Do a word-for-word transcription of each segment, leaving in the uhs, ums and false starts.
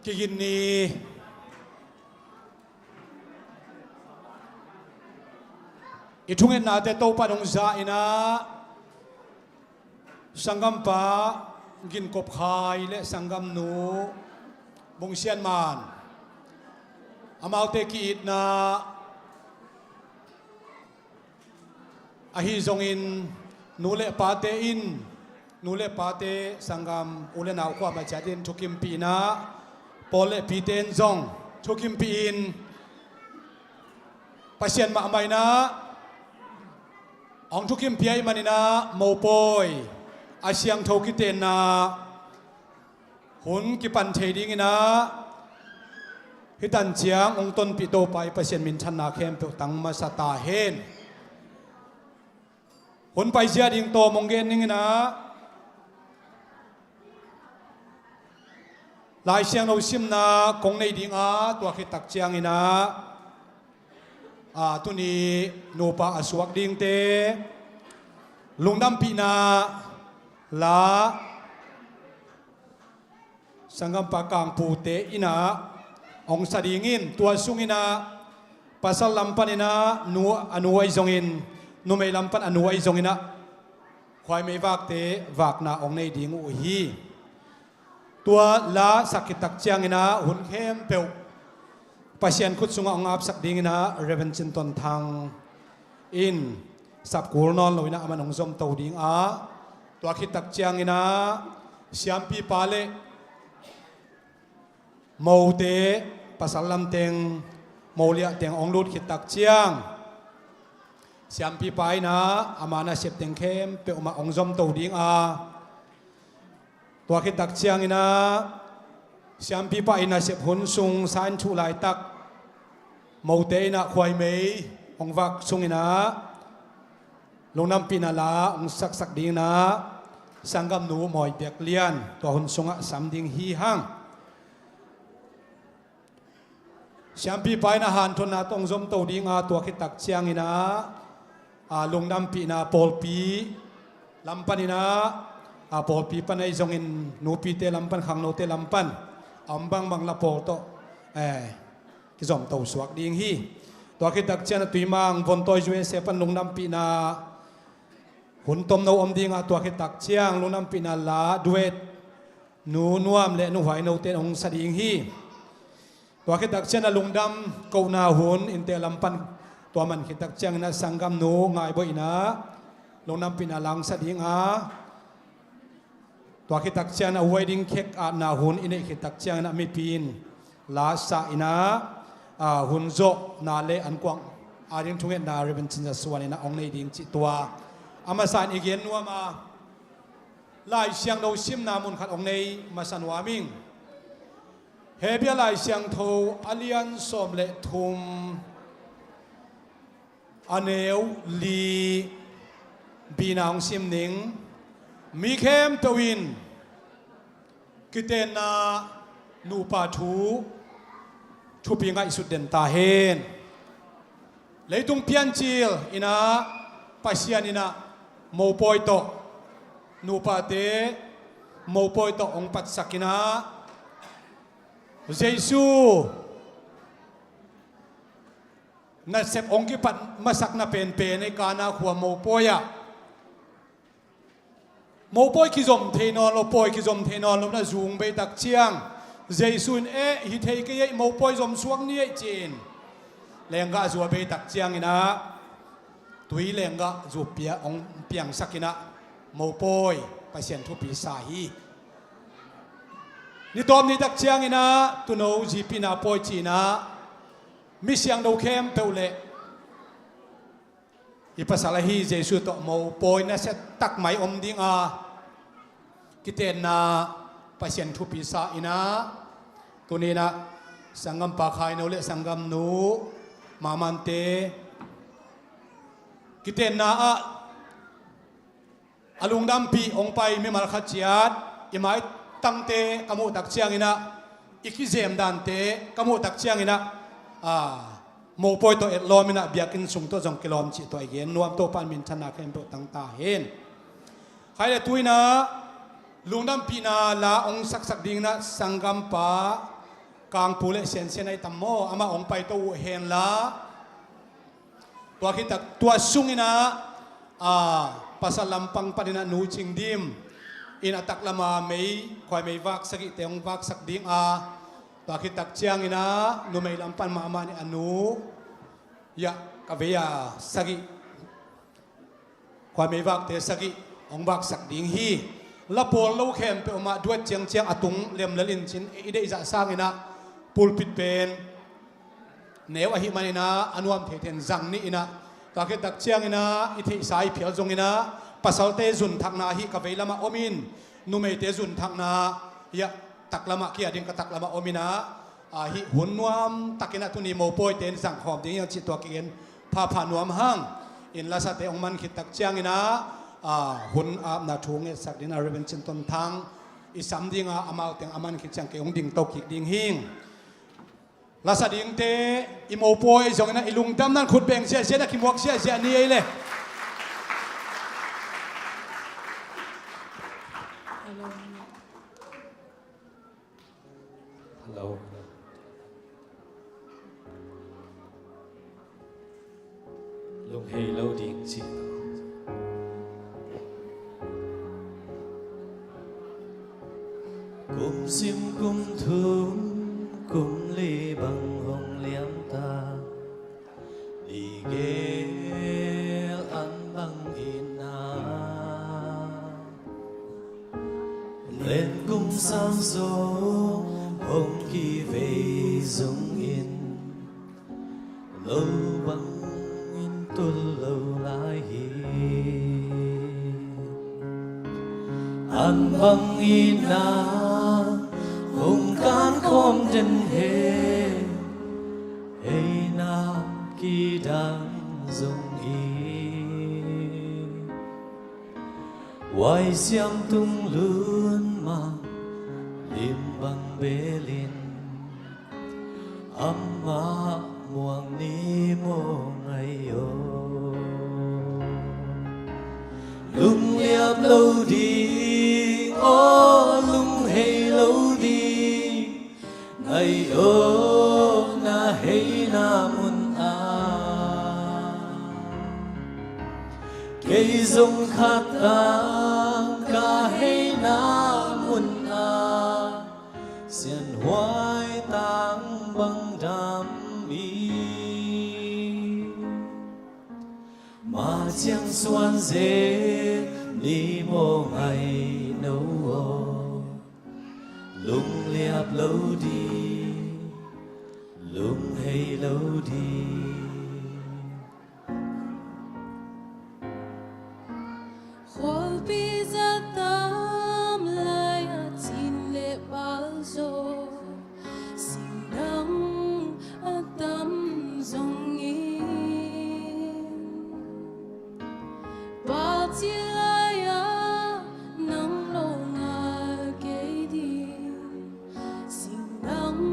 Kigin ni. I thungetnate Topa in hong za in ah, sanggampa Ginkop Khai le sanggamnu Bung Sian Man, amaute ki-itna ahi zongin, nu le pate in, nu le pate, sanggam u le nau kuamah ciat in thukimpih in ah, pawl le pite in zong thukimpih in, Pasian mahmah in ah hong thukimpih ahih manin ah, mopawi a siangtho kitenna hun kipan thei dingin ah, hih tan ciang hong tonpih Topa i Pasian minthanna khempeuh tang masa ta hen. Hun paizia ding tawm hong gen dingin ah, Lai Siangtho simna kong nei ding a, tua khit tak ciangin ah, a, tuni nupa a suak dingte lungdampihna la sanggampa Kangpute in ah hong sa dingin, tua sungin ah pasal lam panin ah nu, a nu ahi zongin, numei lam pan a nu ahi zongin ah khuaimei vakte vakna hong nei ding uh hi. Tua la sak khit tak ciangin ah hun khempeuh Pasian khut sungah hong apsak dingin ah Reverend Cin Ton Thang in sap kul nawn lo in ah aman hong zomto ding a, tua khit tak ciangin ah siampipa le mote, pasal lam teng, mo liah teng hong lut khit tak ciang, siampipa in ah ama nasep teng khempeuh mah hong zomto ding a, tua khit tak ciangin ah siampipa i nasep hun sung sign thuh laitak, mote in ah khuaimei hong vak sungin ah lungdampihna la hong saksak dingin ah sanggamnu Mawi Biak Lian tua hun sungah sam ding hi hang. Siampipa in ah hanthotna tawh hong zomto ding a, tua khit tak ciangin ah, a, lungdampihna pawlpi lam panin ah, a, pawlpi pan ahi zongin nupite lam pan, khangnote lam pan a om bangbang la pawl tawh, eh, kizomto suak ding hi. Tua khit tak ciang ah Tuimang Vontawi U S A pan lungdampihna hun tomno om ding a, tua khit tak ciang lungdampihna la duet Nu Nuam le Nu Huai Note in hong sa ding hi. Tua khit tak ciang ah lungdam kohna hun innte lam pan tua man khit tak ciangin ah sanggamnu Ngai Bawi in ah lungdampihna la hong sa ding a, tua khit tak ciang ah wedding cake atna hun i neih khit tak ciangin ah mipi in la sa in ah, a, hun zawhna le an kuang a ding thungetna Reverend Cin Za Suan in ah hong nei ding cih tua a masa in i gen nuam a, Lai Siangtho simna mun khat hong nei masa nuam ing. Hebru Lai Siangtho a lian sawm le thum, a neu li, bina hong sim ning. Mi khempeuh in kitenna nupa thu thupi ngaihsut den ta hen. Leitung piancil in ah Pasian in ah mopawi tawh, nupate mopawi tawh hong patsak in ah, Jesu nasep hong kipat masakna penpen ei Kana khua mopawi ah, mopawi kizom thei nawn lo, pawi kizom thei nawn lo na zung bei tak ciang, Jesu in, "Eh, hi thei kei ei, mopawi zom suak ni ei," ci-in lenggah zua bei tak ciangin ah, tui lenggah zua pia, hong piangsak in ah, mopawi Pasian thupi sa hi. Ni tawp ni tak ciangin ah, tuuno zipina pawi ci-in ah, mi siangtho khempeuh le i pasal ahi Jesu tawh mopawi nasia tak mai om ding a, kitenna Pasian thupi sa in ah, tuni in ah sanggampa Khaino le sanggamnu Mamante kitenna ah a lungdampih hong pai mimal khat ciat i maitangte ka muh tak ciangin ah, i kizem dante ka muh tak ciangin ah, a, mopawi tawh etlawm in ah biakinn sung tawh zong kilawm cih tua i gen nuam. Topa in minthanna khempeuh tang ta hen. Khai le tu in ah lungdampihna la hong saksak dingin ah sanggampa Kangpu le Siansian ahi tam maw, amah hong paito uh henla. Tua khit tak tua sungin ah, a, pasal lampang panin ah Nu Cing Dim in a taklam a mei, khuai mei vak sagihte hong vaksak ding a, tua khit tak ciangin ah numei lam pan mahmah in a nu, ya, ka vei a sagih, khuai mei vakte sagih hong vaksak ding hi. La pawl lo khempeuh mah duat ciangciang a tung lemlel in cin, i deihzah sangin ah pulpit pen neu ahih manin ah a nuam theithen zang ni in ah, tua khit tak ciangin ah i theihsa i phial zongin ah pasalte zunthakna hi, ka vei lamah om in, numeite zunthakna, ya, taklamah kia ding, ka taklamah om in ah, a, hih hun nuam takin ah tuni mopawite in zangkhawm ding hiang cih tua kigen phapha nuam hang. In lasate hong man khit tak ciangin ah, a, hun apna thu ngetsak ding a Reverend Cin Ton Thang i sam ding a, amau teng a man khit ciang kei hong ding to kik ding hing. Lasa dingte i mopawi zongin ah i lungdam nan khut beng ziahziah na kimuak ziahziah ni ei le. Hello. Lunghei lo ding cih. Kum sim kum thum kum li bang hong liam ta, ni gel an bang ina. Len kum sang zong hong kivei zongin, lo bangin tul lo lai hi. An bangin a hong kan khawm den he, hei na kidang zongin. Wai siam tung lun mang lim bang belin, amah muang ni maw ngai aw. Lungliap lo ding aw, lunghei lo ding. Ngai aw na heina mun ah, kei zong khat tang ka heina mun ah, sianhuai tang bang dam i. Ma ciang suan zel ni maw ngai no aw. Lungliap lo ding, lunghei lo ding. Khualpi zat tam lai a cin le pal zaw, singdang a tam zongin, pa cil lai-ah nang lo ngal kei ding, singdang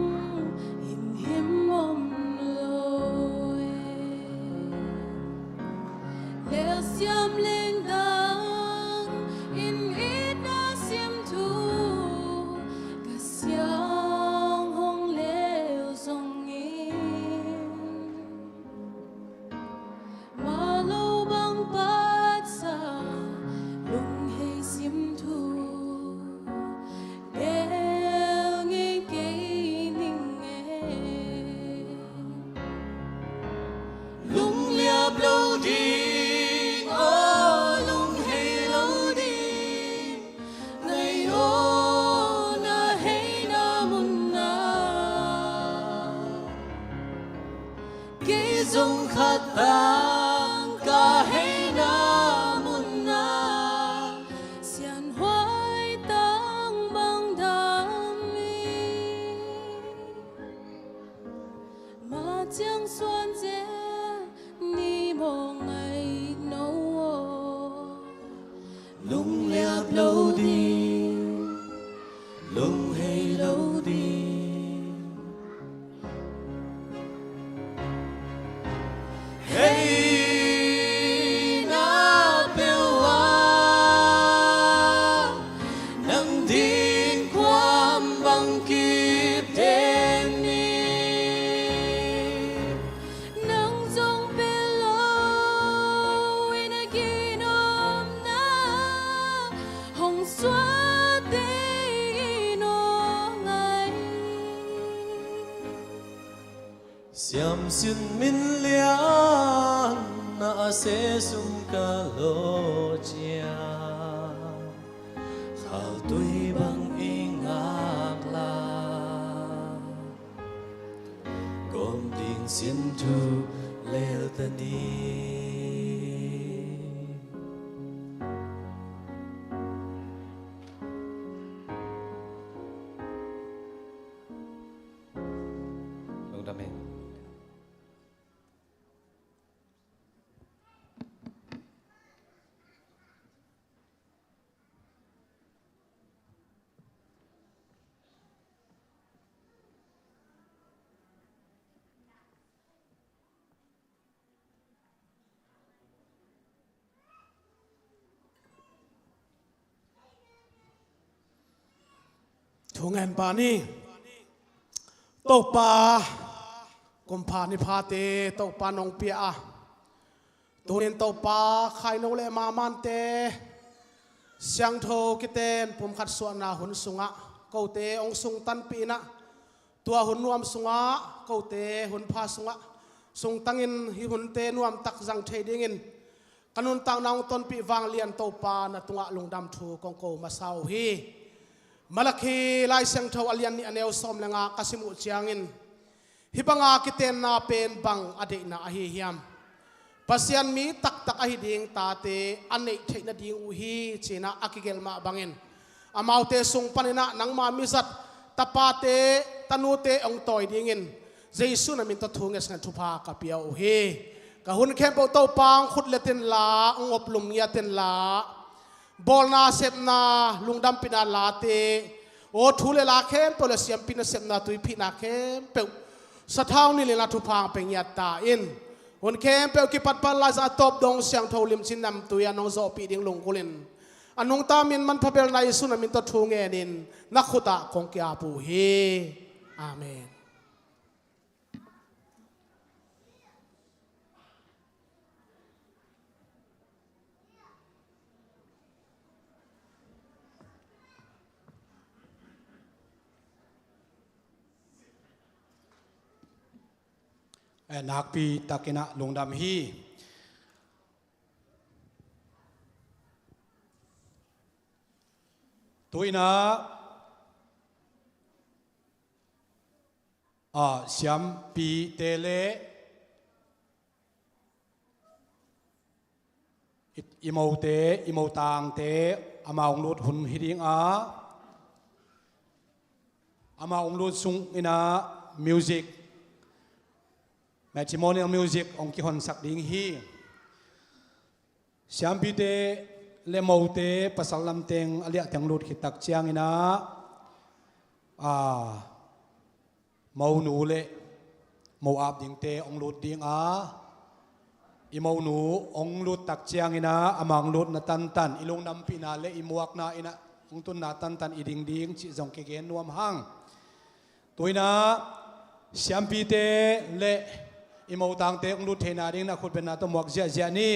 in him om lo e. Lelsiam lengdang in itna siam thu, ka siang hong lel zongin, ma lo bang patsa lunghei sim thu, bel ngei kei ning e. Lungliap lo ding aw, lunghei lo ding, ngai aw na heina mun ah. Kei zong khat tang ka heina mun ah, sianhuai tang bang dam i. Ma ciang suan zel ni maw ngai no aw. Lungliap lo ding, lunghei lo ding. Hei na peuh ah, nang ding khuam bang kip den Siamsin min lian na a se sum ka lo cia, khaltui bang i ngak la, gawm ding sin thu lel ta ni. Lungdam hi. Thu ngen pah ni. Topa, kum pha ni phate Topa nong pia a, tunin Topa, khaino le mamante siangtho kiten pumkhat suahna hun sungah kote hong sungtanpih in ah, tua hun nuam sungah kote hun pha sungah sungtangin hih hunte nuamtak zang thei dingin ka nuntakna hong tonpih vanglian Topa na tungah lungdam thu kong ko masa uh hi. Malakhi Lai Siangtho a lian nih a neu sawm le nga ka sim uh ciangin, hih banga kitenna pen bang a deihna ahi hiam? Pasian mi taktak ahi ding tate a neih theih nading uh hi, ci-in ah a kigelh mah bangin, amaute sung panin ah nangma mizat tapate tanute hong tawi dingin Jesu na min tawh thu ngetnget thupha ka pia uh hi. Ka hun khempeuh Topa hong khut let inla, hong oplum ngiat inla, bawlna sepna, lungdampihna late, aw thu le la khempeuh le siampi nasepna tuiphihna khempeuh sathau nilhin a thupha hong pia ngiat ta in. Hun khempeuh kipatpah laizang a tawp dong siangtho limci namtui a nong zawhpih ding lunggulhin, a nungta min manpha belna Jesu na min tawh thu ngenin na khutah kong ki-ap uh hi. Amen. Eh, nakpi takin ah lungdam hi. Tu-in ah, ah, siampite le i, i mote, i motangte, amau hong lut hun hi ding a, amau hong lut sungin ah music, matrimonial music hong kihonsak ding hi. Siampite le mote, pasal lamteng a liahteng lut khit tak ciangin ah, a, monu le mo ap dingte hong lut ding a, i monu hong lut tak ciangin ah, amau hong lutna tantan, i lungdampihna le i muakna in ah hong tunna tantan i ding ding cih zong kigen nuam hang. Tu-in ah siampite le i motangte hong lut theihna dingin a khutbetna tawh muak ziahziah ni.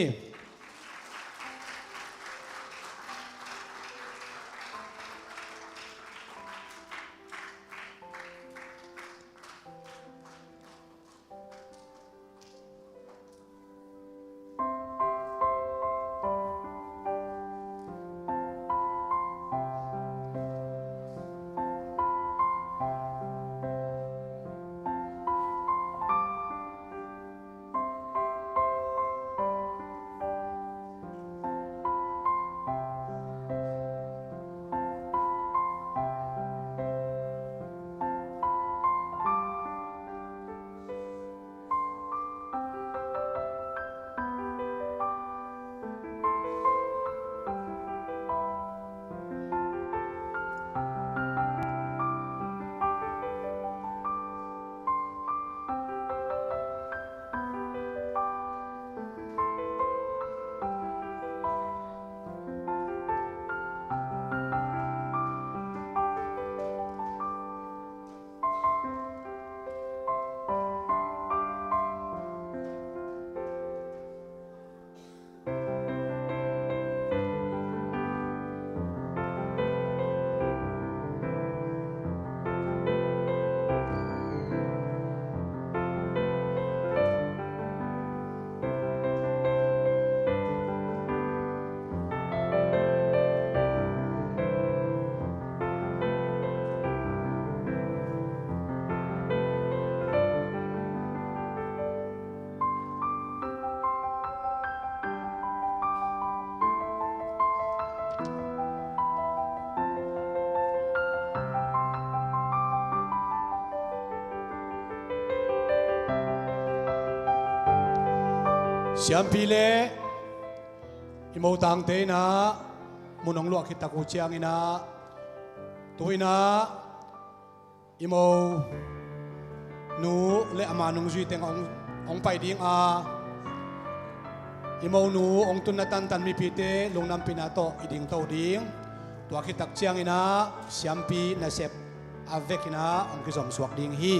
Siampi le i motangte in ah mun hong luah khit tak uh ciangin ah, tu-in ah i monu le ama nungzui teng hong, hong pai ding a, i monu hong tunna tantan mipite lungdampihna tawh i dingto ding. Tua khit tak ciangin ah siampi nasep a vekin ah hong kizomsuak ding hi.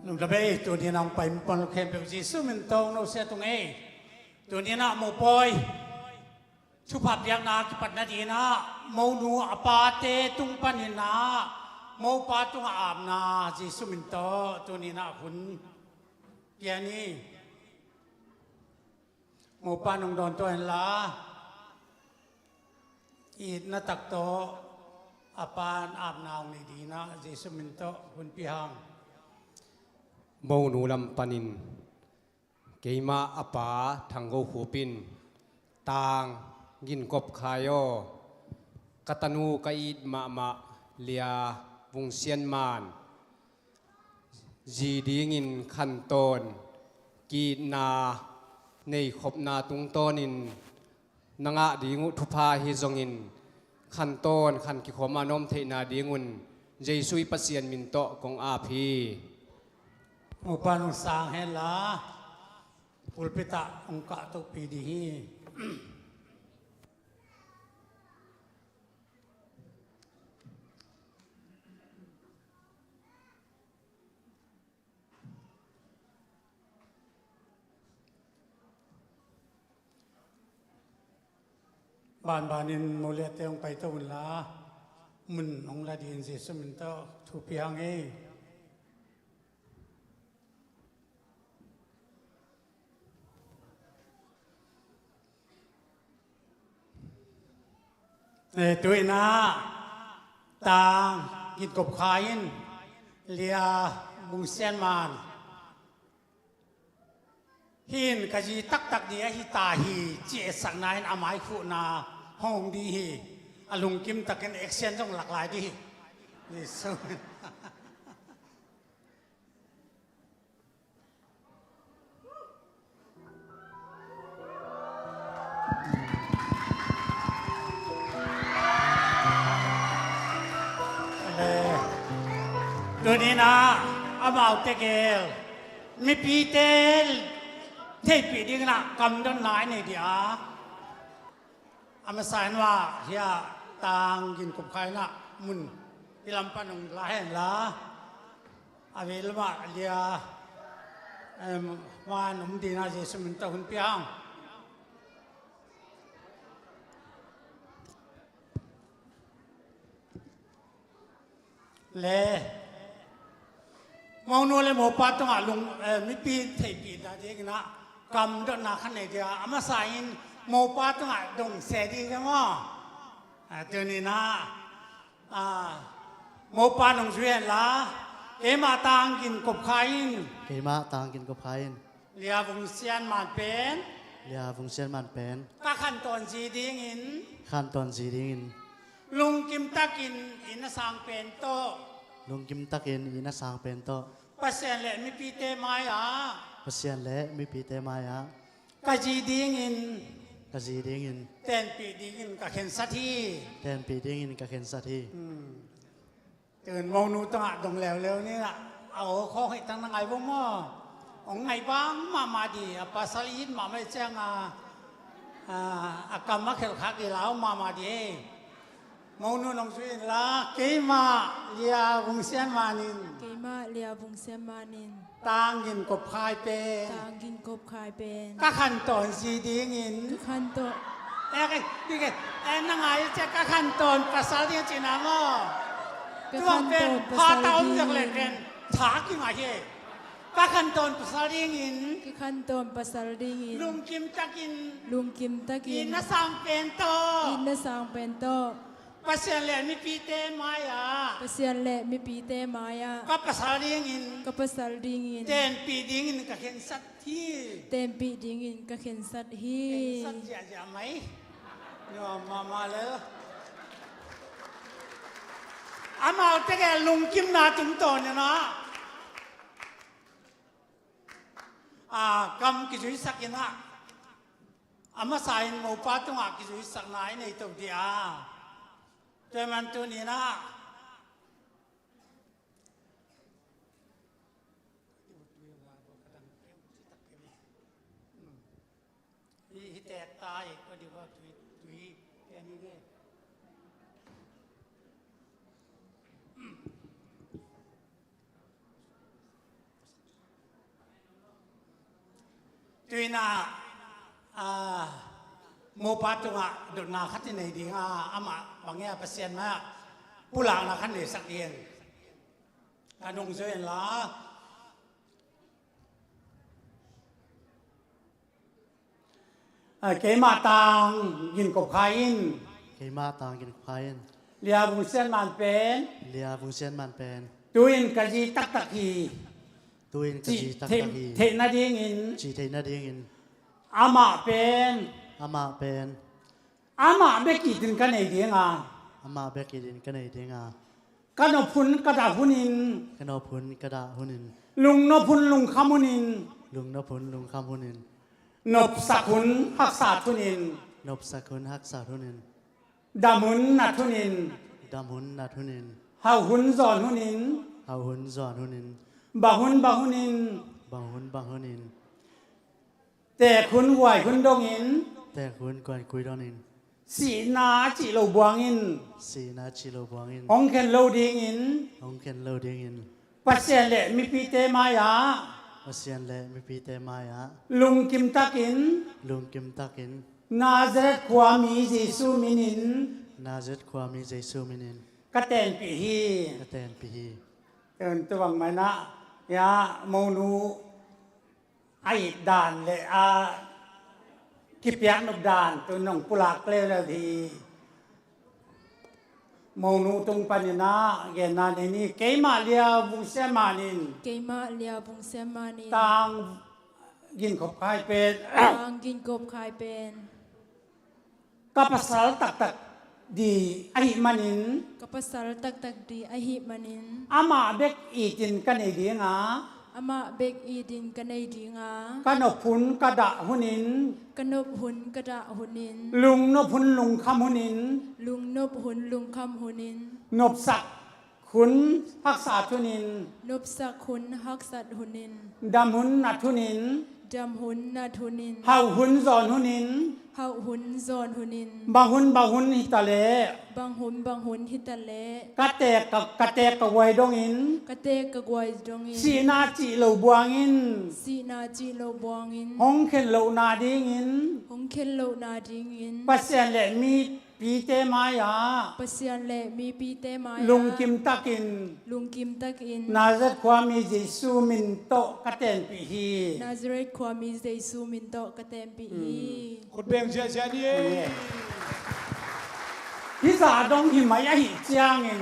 Nungta bei, tuni-in a hong pai mipa khempeuh Jesu min tawh hong nusia tung ei. Tuni-in a mopawi thupha piakna kipat nadingin a monu a pate tung panin a mopa tungah apna Jesu min tawh tuni-in a hun pia ni. Mopa nong dawn tua inla, itna tak tawh a pan apna hong nei dingin a Jesu min tawh hun pia hang. Monu lam panin keima a pa Thang Go Khup in, Tang Gin Kop Khai aw, ka tanu ka it mahmah Lia Vung Sian Man, zi dingin khantawn ki-itna nei khopna tungtawnin na ngah ding uh thupha hi zongin, khantawn khan kikhawm a na om theihna dingun Jesu i Pasian min tawh kong ap hi. Mopa nong sang henla, pulpit ah hong kahtohpih ding hi. Banbanin moliate hong paito unla, mun hong la dingin Jesu min tawh thu pia hang ei. Eh, tu-in ah Tang Gin Kop Khai in Lia Vung Sian Man, hih in ka zi taktak ding ahi ta hi, ci etsakna in a mai khuhna hong ding hi. A lungkim takin action zong lak lai ding hi. Jesu. Tuni-in ah amaute gel mipite theihpih dingin ah kamdonna i nei ding a, a masa in ah hih Tang gin kop kha in ah mun i lam pan hong la hen la, a vei lamah lia, em, man om ding ah Jesu min tawh hun pia hang. Le monu le mopa tungah lung, eh, mipi theihpih nadingin ah kam dotna khat nei ding a, a masa in mopa tungah dong se ding hi maw? Ah, tuni in ah, ah, mopa nong zui hen la, keimah Tang Gin Kop Khai in. Keimah Tang Gin Kop Khai in. Lia Vung Sian Man pen. Lia Vung Sian Man pen. Ka khantawn zi dingin. Khantawn zi dingin. Lungkim takin inn a sang pen tawh. Lungkim takin inn a sang pen tawh. Pasian le mipite mai-ah. Pasian le mipite mai-ah. Ka zi dingin. Ka zi dingin. Tenpih dingin ka khensat hi. Tenpih dingin ka khensat hi. Hmm. Tun monu tungah dong leuleu ni lah, a aw khawng hih tang na ngai bawm maw? Hong ngai bang mahmah di, a pasal it mahmah i ciang a, a, a kam a khelh khak di lau mahmah di ei. Monu nong zui in la, keimah Lia Vung Sian Man in. Keimah Lia Vung Sian Man in. Tang Gin Kop Khai pen. Tang Gin Kop Khai pen. Ka khantawn zi dingin. Ka khantawn. Eh, eh, eh, eh, na ngai cia ka khantawn pasal ding cina maw? Ka khantawn pasal ding. Tuang pen, ha ta om ding leh pen, tha ki ngai hi. Ka khantawn pasal dingin. Ka khantawn pasal dingin. Lungkim takin. Lungkim takin. Inn a sang pen tawh. Inn a sang pen tawh. Pasian le mipite mai-ah. Pasian le mipite mai-ah. Ka pasal dingin. Ka pasal dingin. Tenpih dingin ka khensat hi. Tenpih dingin ka khensat hi. Khensat ziahziah mai. Nuam mahmah le. Amau tegel lungkimna tungtawn in ah. Ah, kam kizuisak in ah. A masa in mopa tungah kizuisakna i nei to dih a. Tua man tuni in ah. Hi, hi tek ta i ko di ko tui, tui, tui ni de. Tuni in ah, ah, mopa tungah dotna khat i nei ding a, amah bang hiam Pasian mah pulakna khat neisak ding. Ka nung zo in la. Ah, keimah Tang Gin Kop Khai in. Keimah Tang Gin Kop Khai in. Lia Vung Sian Man pen. Lia Vung Sian Man pen. Tu-in ka zi taktak hi. Tu-in ka zi taktak hi. Cih theih nadingin. Cih theih nadingin. Amah pen. Amah pen. Amah bek itin ka nei ding a. Amah bek itin ka nei ding a. Ka nop hun ka dah hunin. Ka nop hun ka dah hunin. Lungnop hun lungkham hunin. Lungnop hun lungkham hunin. Nopsak hun haksat hunin. Nopsak hun haksat hunin. Dam hun nat hunin. Dam hun nat hunin. Hauh hun zawn hunin. Hauh hun zawn hunin. Bang hun bang hunin. Bang hun bang hunin. Teek hun guai hun dongin. Teek hun guai hun dongin. Sihna cih lo buangin. Sihna cih lo buangin. Hong khen lo dingin. Hong khen lo dingin. Pasian le mipite mai-ah. Pasian le mipite mai-ah. Lungkim takin. Lungkim takin. Nazareth khuami Jesu minin. Nazareth khuami Jesu minin. Ka tenpih hi. Ka tenpih hi. Tun tubang mai-ah, ya, monu a it dan le a kipiak nop dan tun nong pulak leuleu hi. Monu tung panin ah genna nei ni. Keimah Lia Vung Sian Man in. Keimah Lia Vung Sian Man in. Tang Gin Kop Khai pen. Tang Gin Kop Khai pen. Ka pasal taktak di ahih manin. Ka pasal taktak di ahih manin. Amah bek itin ka nei ding a. Amah bek itin ka nei ding a. Ka nop hun ka dah hunin. Ka nop hun ka dah hunin. Lungnop hun lungkham hunin. Lungnop hun lungkham hunin. Nopsak hun haksat hunin. Nopsak hun haksat hunin. Dam hun nat hunin. Dam hun nat hunin. Hauh hun zawn hunin. Hauh hun zawn hunin. Bang hun bang hun hi ta leh. Bang hun bang hun hi ta leh. Ka teek ka, ka teek ka guai dongin. Ka teek ka guai dongin. Sihna cih lo buangin. Sihna cih lo buangin. Hong khen lohna dingin. Hong khen lohna dingin. Pasian le mi pite mai-ah. Pasian le mipite mai-ah. Lungkim takin. Lungkim takin. Nazareth khuami Jesu min tawh ka tenpih hi. Nazareth khuami Jesu min tawh ka tenpih hi. Khut beng ziahziah ni ei. Amen. Hih zah dong hi mai ahih ciangin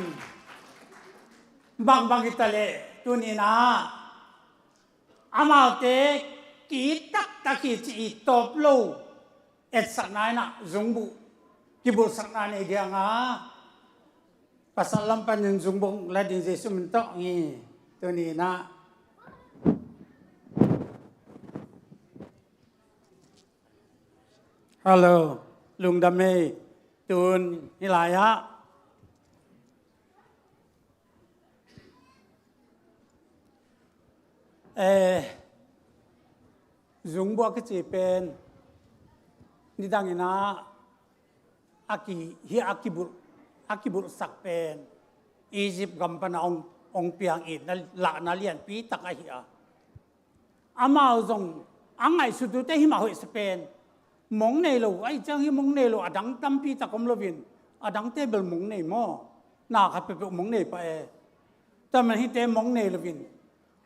bangbang hi ta leh tuni-in ah amaute ki taktak hi ci-i tawp lo etsakna in ah zungbuh kibulhsakna nei ding a, pasal lam panin zungbuh la ding Jesu min tawh ngi tuni-in ah. Hello, lungdam ei. Tun hih lai-ah Eh, zungbuh a kici pen nidangin ah a ki, hi a kibulh, a kibulhsak pen Egypt gam pana hong, hong piang itna lahna lianpi tak ahi a. Amau zong a ngaihsut ute himah hoihsa pen mong nei lo, ahih ciang hih mong nei lo, a dang tampi tak om loin, a dangte bel mong nei maw? Na khat peuhpeuh mong nei pah e. Tua man hihte mong nei loin,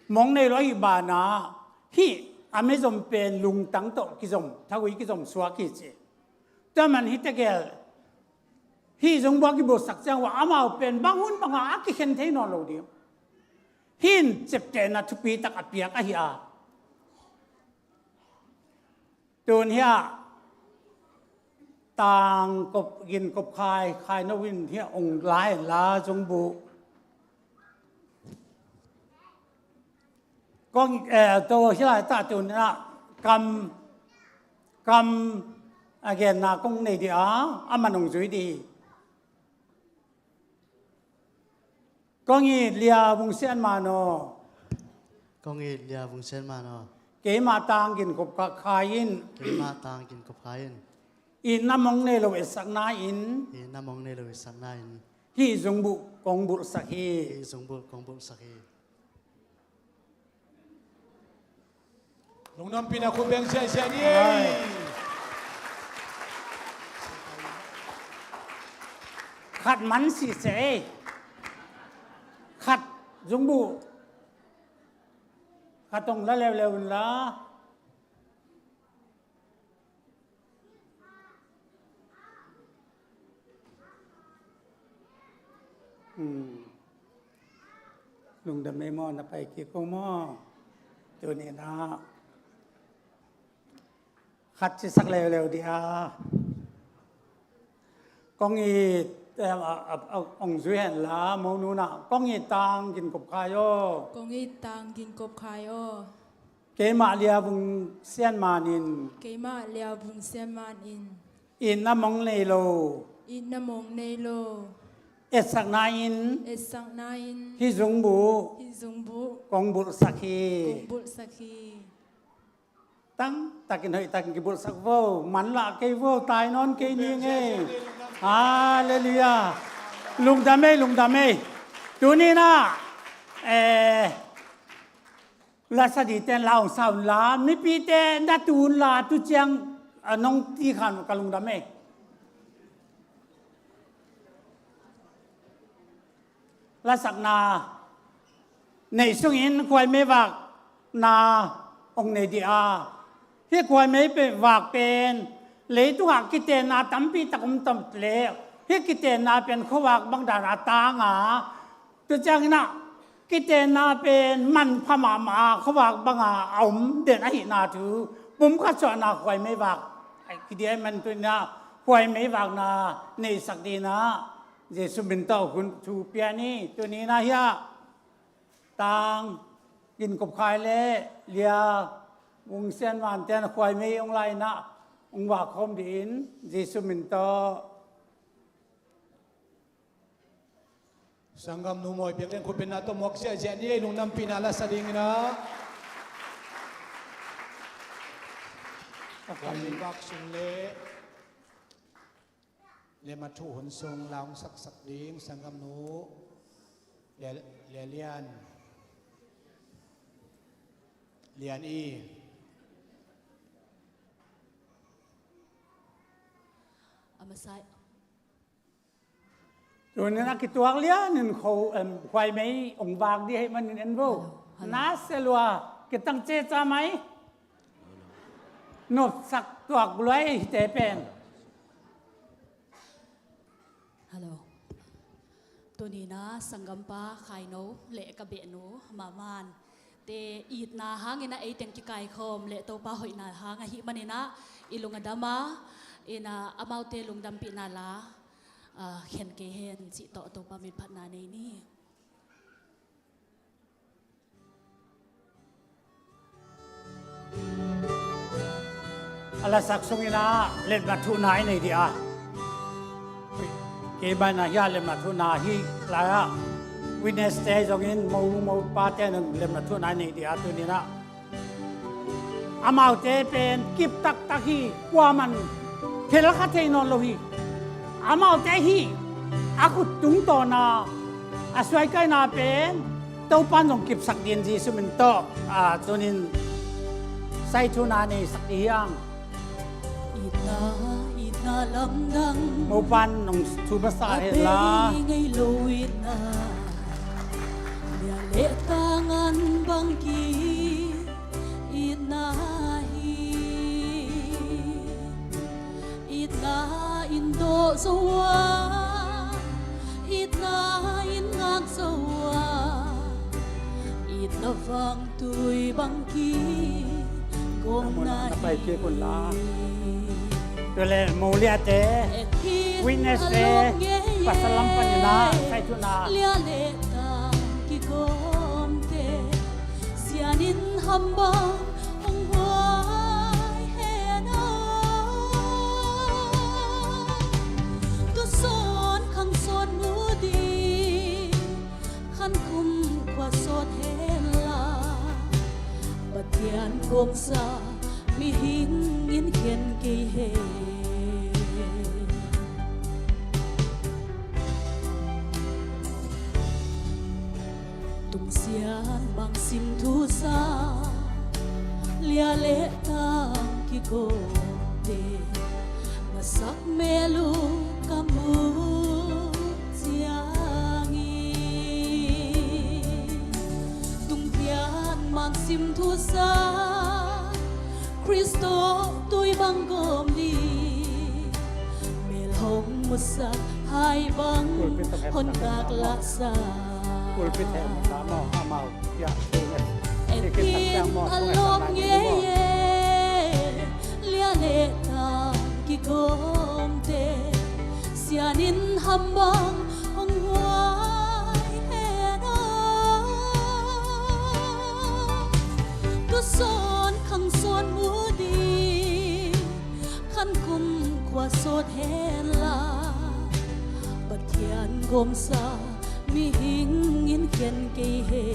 mong nei lo ahih banah hih a mizom pen lungtang tawh kizom, thagui kizom suak hi ci. Tua man hihte gel hih zungbuh a kibulhsak ciang uh ah amau pen bang hun bangah a kikhen thei nawn lo ding. Hih in ciaptehna thupi tak a piak ahi a. Tun hiah tangkop ginkop khai, khai no in hiah ong la hen la zungbuh. Kong, eh, to hi lai ta tun ah kam, kam a genna kong nei dih a, a man ong zui dih. Kong it Lia Vung Sian Man aw. Kong it Lia Vung Sian Man aw. Keimah tang ginkop khai in. Keimah tang ginkop khai in. Itna mong nei lo etsakna in. Itna mong nei lo etsakna in. Hih zungbuh kong bulhsak hi. Hih zungbuh kong bulhsak hi. Lungdampihna khut beng ziahziah ni ei. Khat man siseh ei. Khat zungbuh khat ong la leuleu in la. Hmm. Lungdam ei maw, na pai kik ko maw? Tuni-in ah khat cisak leuleu dih a. Kong it, eh, a, a, a, ong zui hen la, Monu in ah, kong it tang ginkop khai aw. Kong it tang ginkop khai aw. Keimah Lia Vung Sian Man in. Keimah Lia Vung Sian Man in. Itna mong nei lo. Itna mong nei lo. Etsakna in. Etsakna in. Hih zungbuh. Hih zungbuh. Kong bulhsak hi. Kong bulhsak hi. Tangtakin hoihtakin kibulhsak vo. Manlah kei vo. Tai nawn kei ni ngei. Halleluiah. Lungdam ei, lungdam ei. Tuni-in ah, eh, la sa dingte in la ong sa un la, mipite na tu un la, tu ciang, a, nong ti khan ka lungdam ei. Lasakna neih sungin khuaimei vakna ong nei dih a. Hih khuaimei pe-, vak pen leitungah kitenna tampi tak om tam leh, hih kitenna pen khuavak bang dan a tang a, tua ciangin ah kitenna pen manpha mahmah a, khuavak banga a om den ahihna thu, pumkhat suahna khuaimei vak, ai, kidie man tuni-in ah khuaimei vakna neihsak dingin ah Jesu min tawh hun thu pia ni. Tuni-in ah hiah tang ginkop khai le Lia Vung Sian Mante in khuaimei ong la-in ah ong vak khawm dingin Jesu min tawh. Sanggam nu mawi piak leng khutbetna tawh muak ziahziah ni ei, lungdampihna la sa dingin ah. Ka kal mi bak sung le le mathu hun sung la hong saksak ding sanggamnu le, le lian lian i a masai. Tunin a kituak lianin kho, em, khuaimei ong vak dih hei manin en vo. Hello, hello. Na se lua kitang ce ca mai. Nopsak tuak luai hite pen. Hello. Tunina sanggampa Khaino le ka behnu Maman te itna hangin a eiteng kikaikhawm le Topa hoihna hang ahi manina i lung a dama ina amaute lungdampihna la a khen kei hen cih tawh Topa min phatna nei ni. A lasak sungin ah letmat thuhna i nei dih a. Kei banah hiah letmat thuhna hi lai ah witness te zongin mo, mo pate nang letmat thuhna i nei dih a tuninah. Amaute pen kip taktak hi, kuaman phel kha thei nawn lo hi. Amaute hi a khut tungtawna a suaikaina pen Topan zong kipsak din Jesu min tawh a tunin saithuna neisak dih hiang. Itna, itna lamdang. Mopan nong thu masa hen la. Ngei lo itna. Lia le tangan bang ki itna hi. Itna in dawh zo a, itna in ngak zo a, itna vang tui bang ki kong na hi. Tule mo liate witness te pasal lam panina saithuna. Lia le tang ki kawmte sianin hambang hong huai hen a. Tusawn khang sawn mu ding khan kum khua sawt hen la. Pathian gomsa mihing in khen kei he. Tungsian bang sim thusa lia le tang kikawmte na sak mel uh ka mu ciangin. Tungpian bang sim thusa Khrist tawh tui bang gawm ding mel hong musak hai bang hon kak laksa. Ekin a lawm ngei e lia le tang kikawmte sianin hambang hong huai hen a. Tusawn khang sawn mu ding khan kum khua sawt hen la. Pathian gomsa mihing in khen kei he.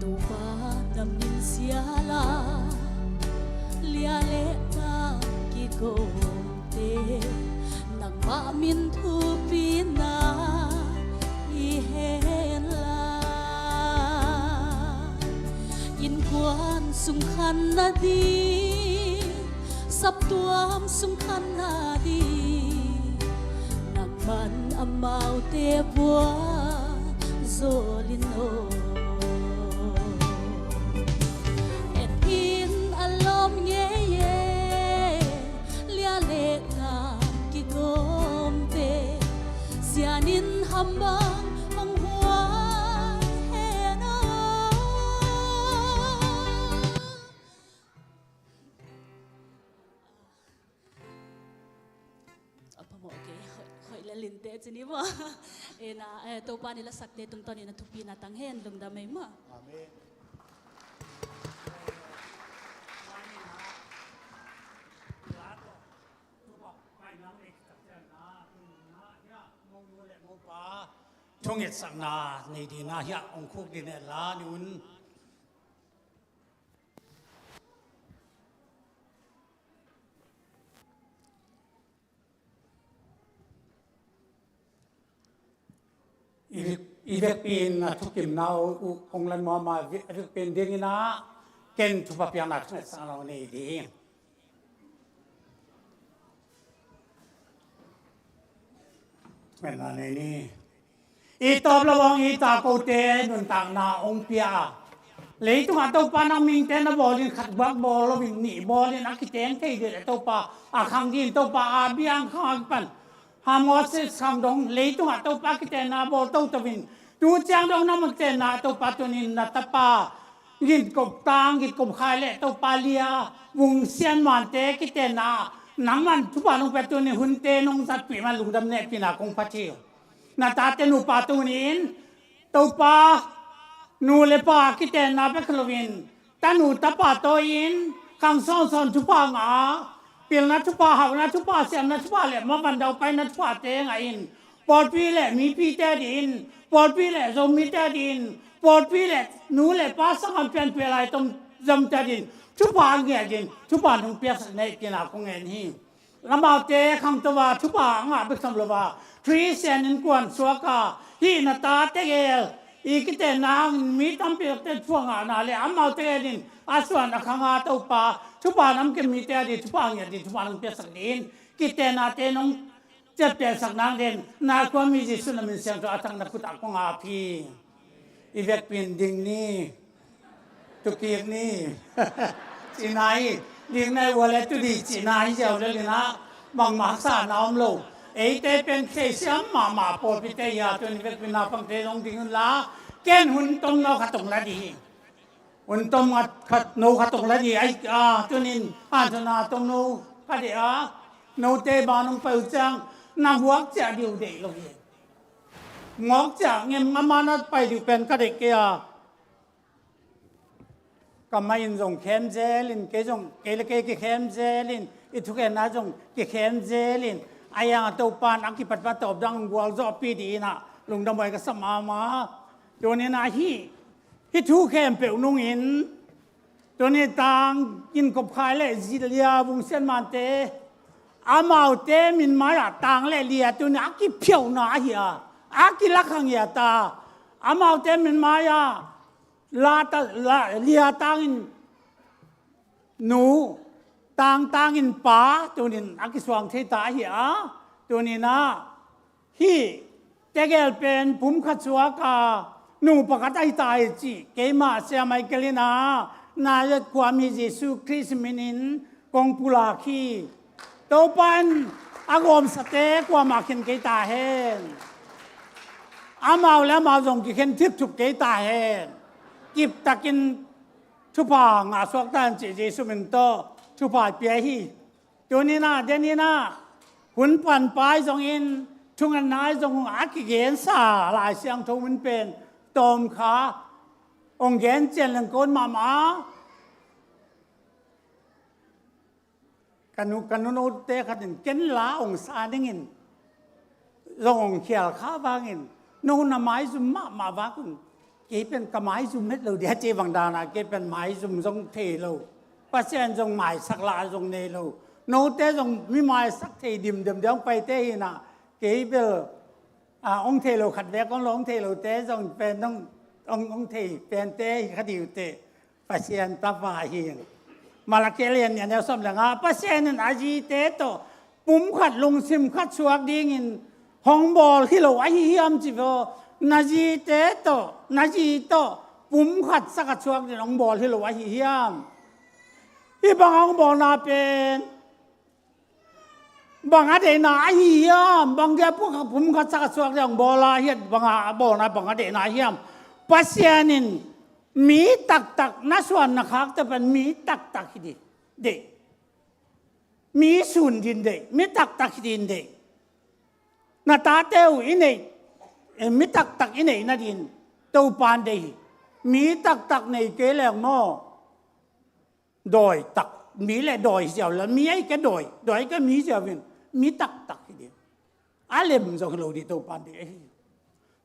Topa na min siala lia le tang kikawmte nangmah min thupina hi hen la. Innkuan sung khan nading saptuam sung khan nading nangman amaute vua zawlin aw. Ekin a lawm ngei e lia le tang kikawmte sianin hambang hong huai hen a. A phamawh kei hoih, hoih le linte cini maw? Ena, eh, Topa ni lasakte tungtawnin a thupina tang hen lungdam ei maw? Amen. thungetsakna nei dingin ah hiah hong khuk dingin ah la ni un. I vek, i vekpi in a thukimna uh hong lan mawmawh, a vekpi in dingin ah ken thupha piakna thunget sang lo nei ding. Thungetna nei ni. I tawp lo hong i ta kote nuntakna hong pia a, leitungah Topa nang mite na bawlin khat bak bawl loin nih bawlin a kiteng thei ding le Topa a khang ding Topa a biang khang a kipan ha Moses khang dong leitungah Topa kitenna bawl toto in tu ciang dong na mun kitenna Topa tunin na tapa ginkop tang ginkop khai le Topa lia vung sian mante kitenna nangman thupha nong pia tunin hunte nong zatpih man lungdam nehpihna kong phat hi. Na tate nupa tunin Topa nu le pa kitenna bek loin tanu tapa tawh in khang sawnsawn thupha ngah a, pilna thupha hauhna thupha siamna thupha le mavandau paina thupha te ngah in pawlpi le mipite adin pawlpi le Zomite adin pawlpi le nu le pa sanggam pianpih lai tom Zomite adin thupha a ngiat in thupha nong piaksak nehpihna kong ngen hi. Amaute khangto a thupha a ngah bek tham lo a Khristian innkuan suak a hih na ta tegel i kitenna hangin mi tampi takte thupha ngahna le amaute gelin a suan a khang a Topa thupha nam kim mite adin thupha ngiat ding thupha nang piaksak dingin kitennate nong ciaptehsak nang dingin na khuami Jesuh na min siangtho a thang na khut ah kong ap hi. I vekpi in ding ni. Tukik ni. Cihna hi. Ding nai ua le tudi cihna hi ziau le lina bangmah haksa na om lo. Eite pen theisiam mahmah pawlpite hi a tunin vekpi naupangte zong ding unla ken hun tom no khat hong la ding hi. Hun tom khat no khat hong la ding hi. Ai a tunin hanthona tom no khat hi a note ban hong pai uh ciang na huak ciah ding uh deih lo hi. Ngawk ciah ngem ngam a na pai ding pen ka deih kei a. Ka mah in zong khem zelin kei zong kei le kei kikhem zelin i thugenna zong kikhem zelin a yang a Topan a kipatpat tawp dang gualzawhpi dih inah lungdam huai ka sam ama. Tuninah hih hih thu khempeuh nungin Tuni tang in kopkhai le zitlia vungsian mante amaute min mai-ah tang le lia tuni a kiphiauhna ahi a a kilakhang hi a ta amaute min mai-ah la ta la lia tangin nu tang tangin pa tunin a kisuang thei ta ahi a tuninah Hih tegel pen pumkhat suak a nu pakhat ahi ta hi cih keimah Sia Michael in a Nazareth khuami Jesuh Khrist minin kong pulak hi. Topa in a gawmsate kuamah khen kei ta hen. Amau le amau zong kikhen thipthup kei ta hen. Kiptakin thupha ngah suak ta hen cih Jesuh min tawh thupha pia hi. Tuninah deninah hun panpai zongin thungetnai zong a kigensa Lai Siangtho min pen tawmkha ong gen cian leng kon mahmah. Ka nu ka nunote khatin ken la ong sa dingin zong ong khial kha vangin no na maizum mahmah vak un. Kei pen ka maizum het lo dia ci bang dana kei pen maizum zong thei lo. Pasian zong maisak la zong nei lo. Note zong mi maisak thei dimdem dia ong paite hina kei bel a ong thei lo khat vek ong lo ong thei lote zong pen ong ong thei pente hi kha diute. Pasian tapa hi. Malakhi lian nia neu som le nga Pasian in a zite tawh pumkhat lungsim khat suak dingin hong bawl hi lo ahi hiam ci vo. Na zite tawh na zi tawh pumkhat sakhat suak dingin hong bawl hi lo ahi hiam? Hi bang hong bawlna pen bang a deihna ahi hiam? Bang dia pumkhat sakhat suak ding hong bawl a hiat bang a bawlna bang a deihna ahi hiam? Pasian in mi taktak na suan na khakte pen mi taktak hi ding deih. Mi sun din deih mi taktak hi din deih. Na tate uh i neih mi taktak i neih nadin Topan deih hi. Mi taktak nei kei leng maw? Dawi tak mi le dawi ziau le mi ei ke dawi dawi ke mi ziau in mi taktak hi ding. A lem zong hi lo ding Topan ding ahi.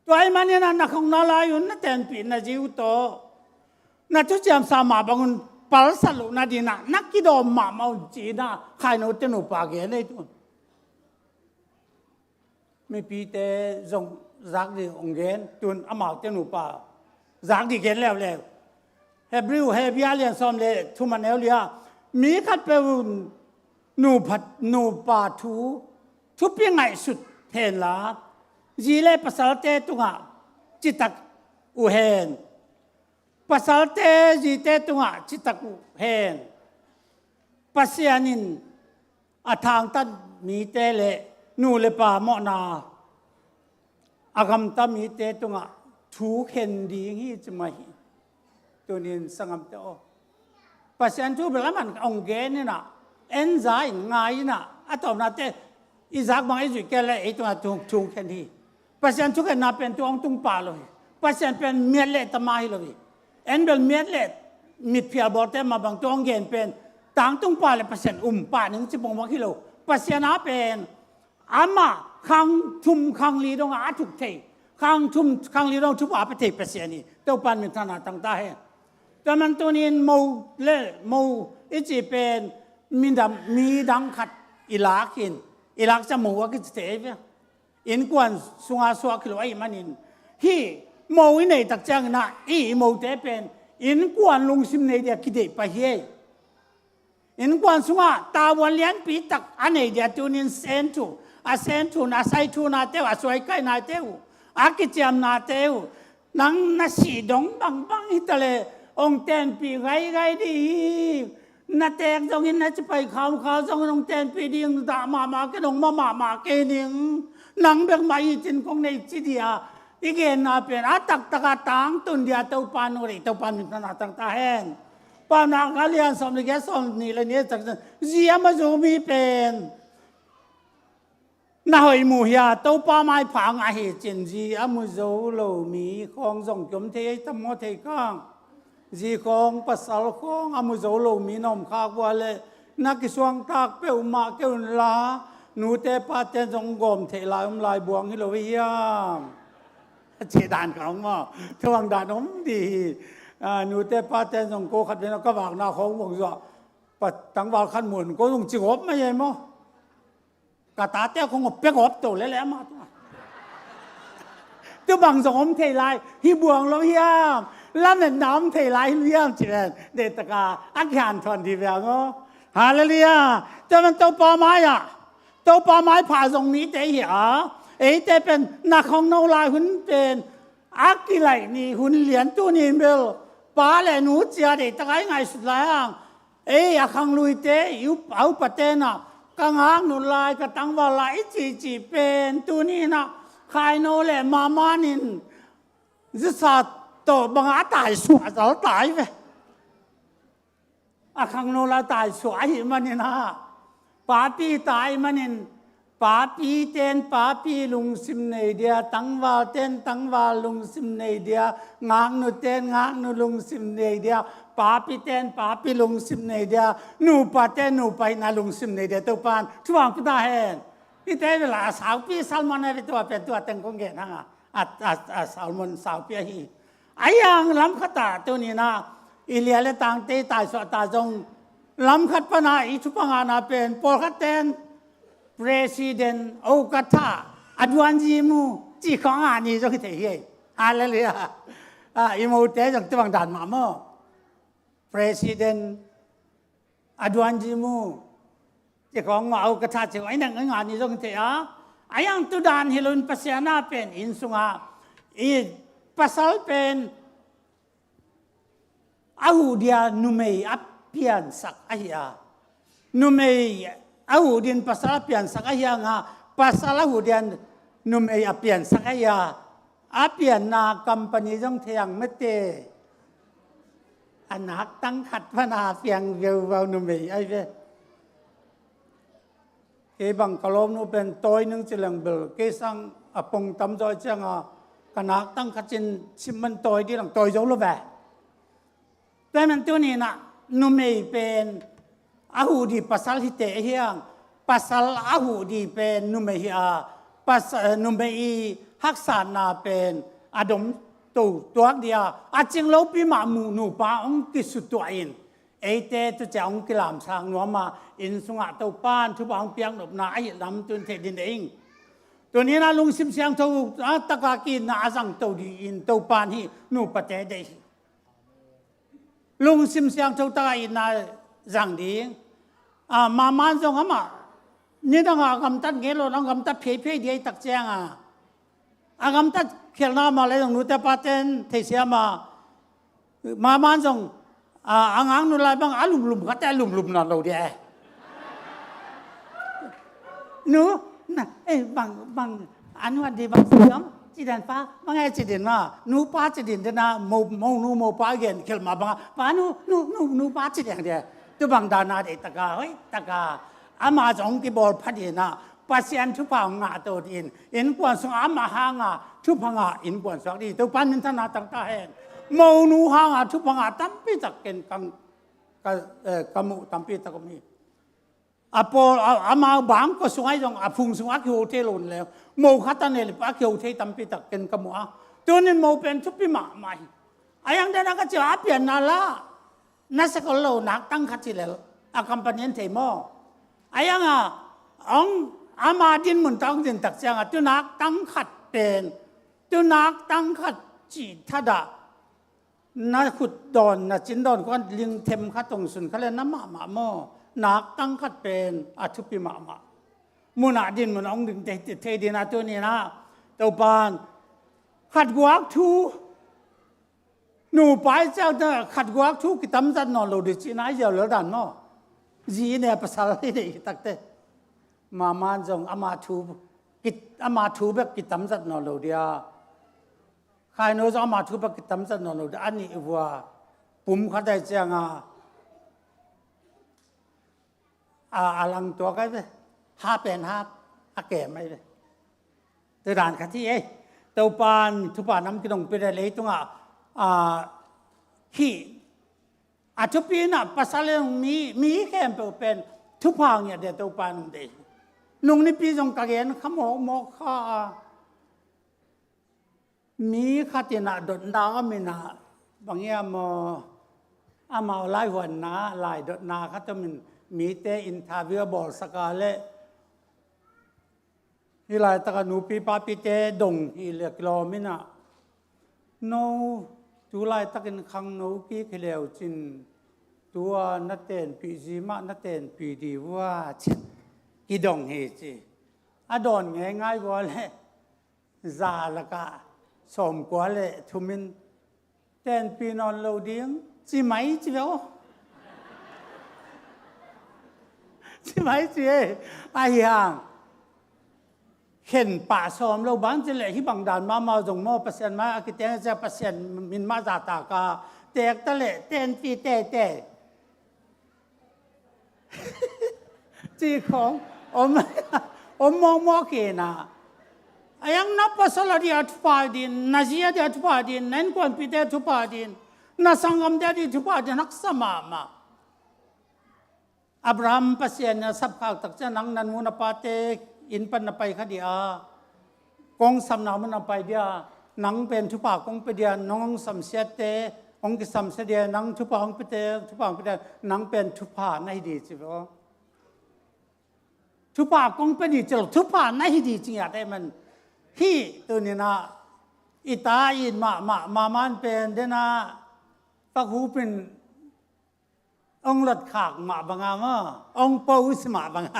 Tua ahih manin ah na khangno lai un na tenpih na zi uh tawh na thuciam sa mah bangun palsat loh nadingin ah na kidawm mahmah un ci-in ah khainote nupa gen ei tun. Mipite zong zak ding hong gen, tun amaute nupa zak ding gen leuleu. Hebrew, Hebrew a lian sawm le thum a neu li-ah, mi khatpeuh in nupa, nupa thu thupi ngaihsut henla, zi le pasalte tungah citak uh hen. Pasalte zite tungah citak uh hen. Pasian in a thangtat mite le nu le pa mawhna a gamta mite tungah thu khen ding hi ci mah hi. Tunin sanggamte aw, Pasian thu bel aman hong gen in ah, en za in ngai in ah, a tawpnate i zak bang i zuih kei leh ei tungah thu, thu khen hi. Pasian thukhenna pen tua hong tung pah lo hi. Pasian pen miat le tama hi lo hi. En bel miat le mitphial bawlte mah bang tua hong gen pen tangtung pah le Pasian um pah ning ci bangbang hi lo. Pasian a pen amah khang thum khang li dong a thuk thei, khang thum khang li dong thupha a pia thei Pasian hi. Topa'n minthanna tang ta hen. Tua man tunin mo le mo i cih pen midang, midang khat i lak in, i lak ciang mo a kici thei ve. Innkuan sunga suak hi lo ahih manin, hih mo i neih tak ciangin ah i mote pen innkuan lungsim nei dia kideih pah hi ei. Innkuan sungah tavuan lianpi tak a nei dia tunin senthu, a senthunate uh, a saithunate uh, a suaikainate uh, a kiciamnate uh, nang na sih dong bangbang hi ta leh hong tenpih gaigai ding hi. Na teek zongin, na cipai khaukhau zongin hong tenpih ding, dah mahmah kei, hong mawh mahmah kei ning. Nang bek mah hi cin kong nei ci dia i genna pen a taktak a tangtun dia Topa nung rih, Topa minthanna tang ta hen. Paunak a lian sawm le giat, sawm nih le nih tak zi a mazu mi pen na hoih mu hia, Topa maipha ngah hi cin zi a mu zo lo mi khawng zong ki om thei ei tam maw thei kang. Zi khawng pasal khawng a mu zo lo mi na om khak uh a leh na kisuangtak peuhmah kei un la, nute pate zong gawm theih lai om lai buang hi lo hi hiam? A cih dan khawng maw, thuang dan om dih hi. Ah, nute pate zong ko khat ve na ka vakna khawng vong zuah, pa tangval khat mun ko zong ci gawp mai ei maw? Ka tate khong a pia gawp to lele ama tua. Tu bang zong om thei lai hi buang lo hiam? Lametna om thei lai hi lo hiam ci ven. Deih taka a kihan thawn dih ve ang aw. Halleluiah. Tua man Topa mai-ah, Topa maipha zong mite hi a, eite pen na khongno lai hun pen a kilaih ni hun lian, tuni in bel pa le nu cia deih taka i ngaihsut lai hang. Ei a khangluite, i up, a upate na ka ngaknu lai, ka tangval lai i cihcih pen tuni in ah khaino le mamanin zisa tawh bangah a taisuah a zal tai ve. A khangno lai taisuah ahih manin ah, papi tai manin, papite in papi lungsim nei dia, tangvalte in tangval lungsim nei dia, ngaknute in ngaknu lungsim nei dia, papite in papi lungsim nei dia, nupate in nupa hihna lungsim nei dia, Topa in thupha pia ta hen. Hihte bel a saupi Salmon a ve, tua pen tua teng kong gen hang a, a, a, a Salmon saupi ahi. Ahi hang lam khat ah tuni in ah i lia le tangte i taisuah ta zong, lam khat pan ah i thupha ngahna pen pawlkhatte in President, Okatha, Aduan Zimu cih khawng a ngah ni zong hi thei hi. Halleluiah. Ah, i mote zong tu bang dan mah maw? President, Aduan Zimu cih khawng maw, Okatha cih khawng a i neng a ngah ni zong hi thei a. Ahi hang tu dan hi lo in Pasian a pen inn sungah i pasal pen a huh dia numei a piansak ahi a, numei a huh dingin pasal a piansak ahi hang a, pasal a huh dia numei a piansak ahi a, a pianna company zong thei ang mete. A nak tang khat pan a piang viauvau numei ahi ve. Kei bang ka lawmnu pen tawi ning ci leng bel, kei sang a pong tam zaw ciang a, ka nak tang khat cin cim man tawi dih lang, tawi zo lo ve. Tua man tuni in ah numei pen a huh dih pasal hi teh ahi hang, pasal a huh dih pen numei hi a, pas-, numei i haksatna pen a dom to tuak dia, a cing lopi mah muh nupa hong kisutuah in, eite tucia hong kilamsak nuam a, inn sungah Topan thupha hong piak nopna a hilh lam tun thei ding deih ing. Tuni-in ah lungsim siangtho a taka ki-itna a zang to dingin Topan hih nupate deih hi. Lungsim siangtho taka itna zang ding. A, Maman zong amah nidangah a gamtat ngei lo, a gamtat pheiphei ding ahih tak ciangin, a gamtat khialhna mah leh zong nute paten theisiam a, Maman zong, a, a ngaknu lai bang a lumlum khat teh a lumlum nawn lo ding e. Nu, na, eh, bang, bang, a nu a di bang siam, ci den pa, bang e ci den ma, nu pa ci den den a, mo, mo nu mo pa gen khialh mah bang a, pa nu, nu, nu, nu pa ci den de. Tu bang dan a deih taka, hoih taka. Amah zong kibawl pha ding a, Pasian thupha hong ngah to ding, innkuan sungah amah hanga thupha ngah innkuan suak ding, Topan minthanna tang ta hen. Mo nu hanga thupha ngah tampi tak ken ka, ka, eh, ka muh tampi tak om hi. A pawl, a, amau bangkua sungah zong a phung sungah a kiho thei lo leh, mo khat a nei leh a kiho thei tampi tak ken ka muh a. Tunin mo pen thupi mahmah hi. A yang dana ka ci a pianna la, na sakol lo nak tang khat ci lel, a company in thei maw. A yang a, ong ama din mun tawng din tak ciang a, tu nak tang khat pen, tu nak tang khat ci thadah, na khut dawn, na cin dawn khuan ling them khat hong sun kha le na mahmah maw. Nak tang khat pen a thupi mahmah. Munah din mun a hong ding thei, thei ding a tunin ah, Topan khat guak thu, nupa i ciang ta khat guak thu kitamzat nawn lo ding cihna i ziau lel dan maw. Zi i ne pasal i deih hi takte. Maman zong ama thu, ki, ama thu bek kitamzat nawn lo dia. Khaino zong ama thu bek kitamzat nawn lo dia. A nih vua pum khat ai cianga, a, a lang tuak ai ve. Ha pen ha, a kem ai ve. Tua dan khat hi ei. Topan thupha nam kidong pia le leitungah, a, hih a thupi inah pasal in mi, mi khempeuh pen thupha ngiat dia Topan hong deih. Nung nipi zong ka gen kha mawkmawk kha a. Mi khat inah dotna om inah, bang hiam maw, amau laihuanna, laidotna khat om in, mite interview a bawlsak a leh, hih laitakah nupi papite dong hi leh kilawm inah, no, tu laitakin khangno kik hi leu cin, tua na tenpih zi mah na tenpih di vua cin, kidong hi ci. A dawn ngeingai vua leh, za lakah sawmkua le thum in tenpih nawn lo ding ci mai ci ve aw. Ci mai ci e. Ahi hang khen pah sawm lo bang ci leh hih bang dan mahmah zong maw, Pasian mai a kiteng cia Pasian min mah zahtak a teek ta leh tenpih teitei. Cih khawng om, om mawkmawk hi na. A yang na pasal a dia thupha din, na zi a dia thupha din, na innkuanpihte thupha din, na sanggamte a dia thupha din haksa mahmah. Abraham Pasian na sapkhak takcia nang na nu na pate inn pan na pai kha dia, kong samna mun na pai dia, nang pen thupha kong pia dia, nong hong samsiate hong kisamsia dia, nang thupha hong piate thupha hong pia dia, nang pen thupha na hi di ci ve aw. Thupha kong pia di ci lo, thupha na hi di ci ngiat e man. Hih tuninah i ta in mahmah, Maman pen denah pakhup in hong lotkhak mah banga maw, hong pose mah banga.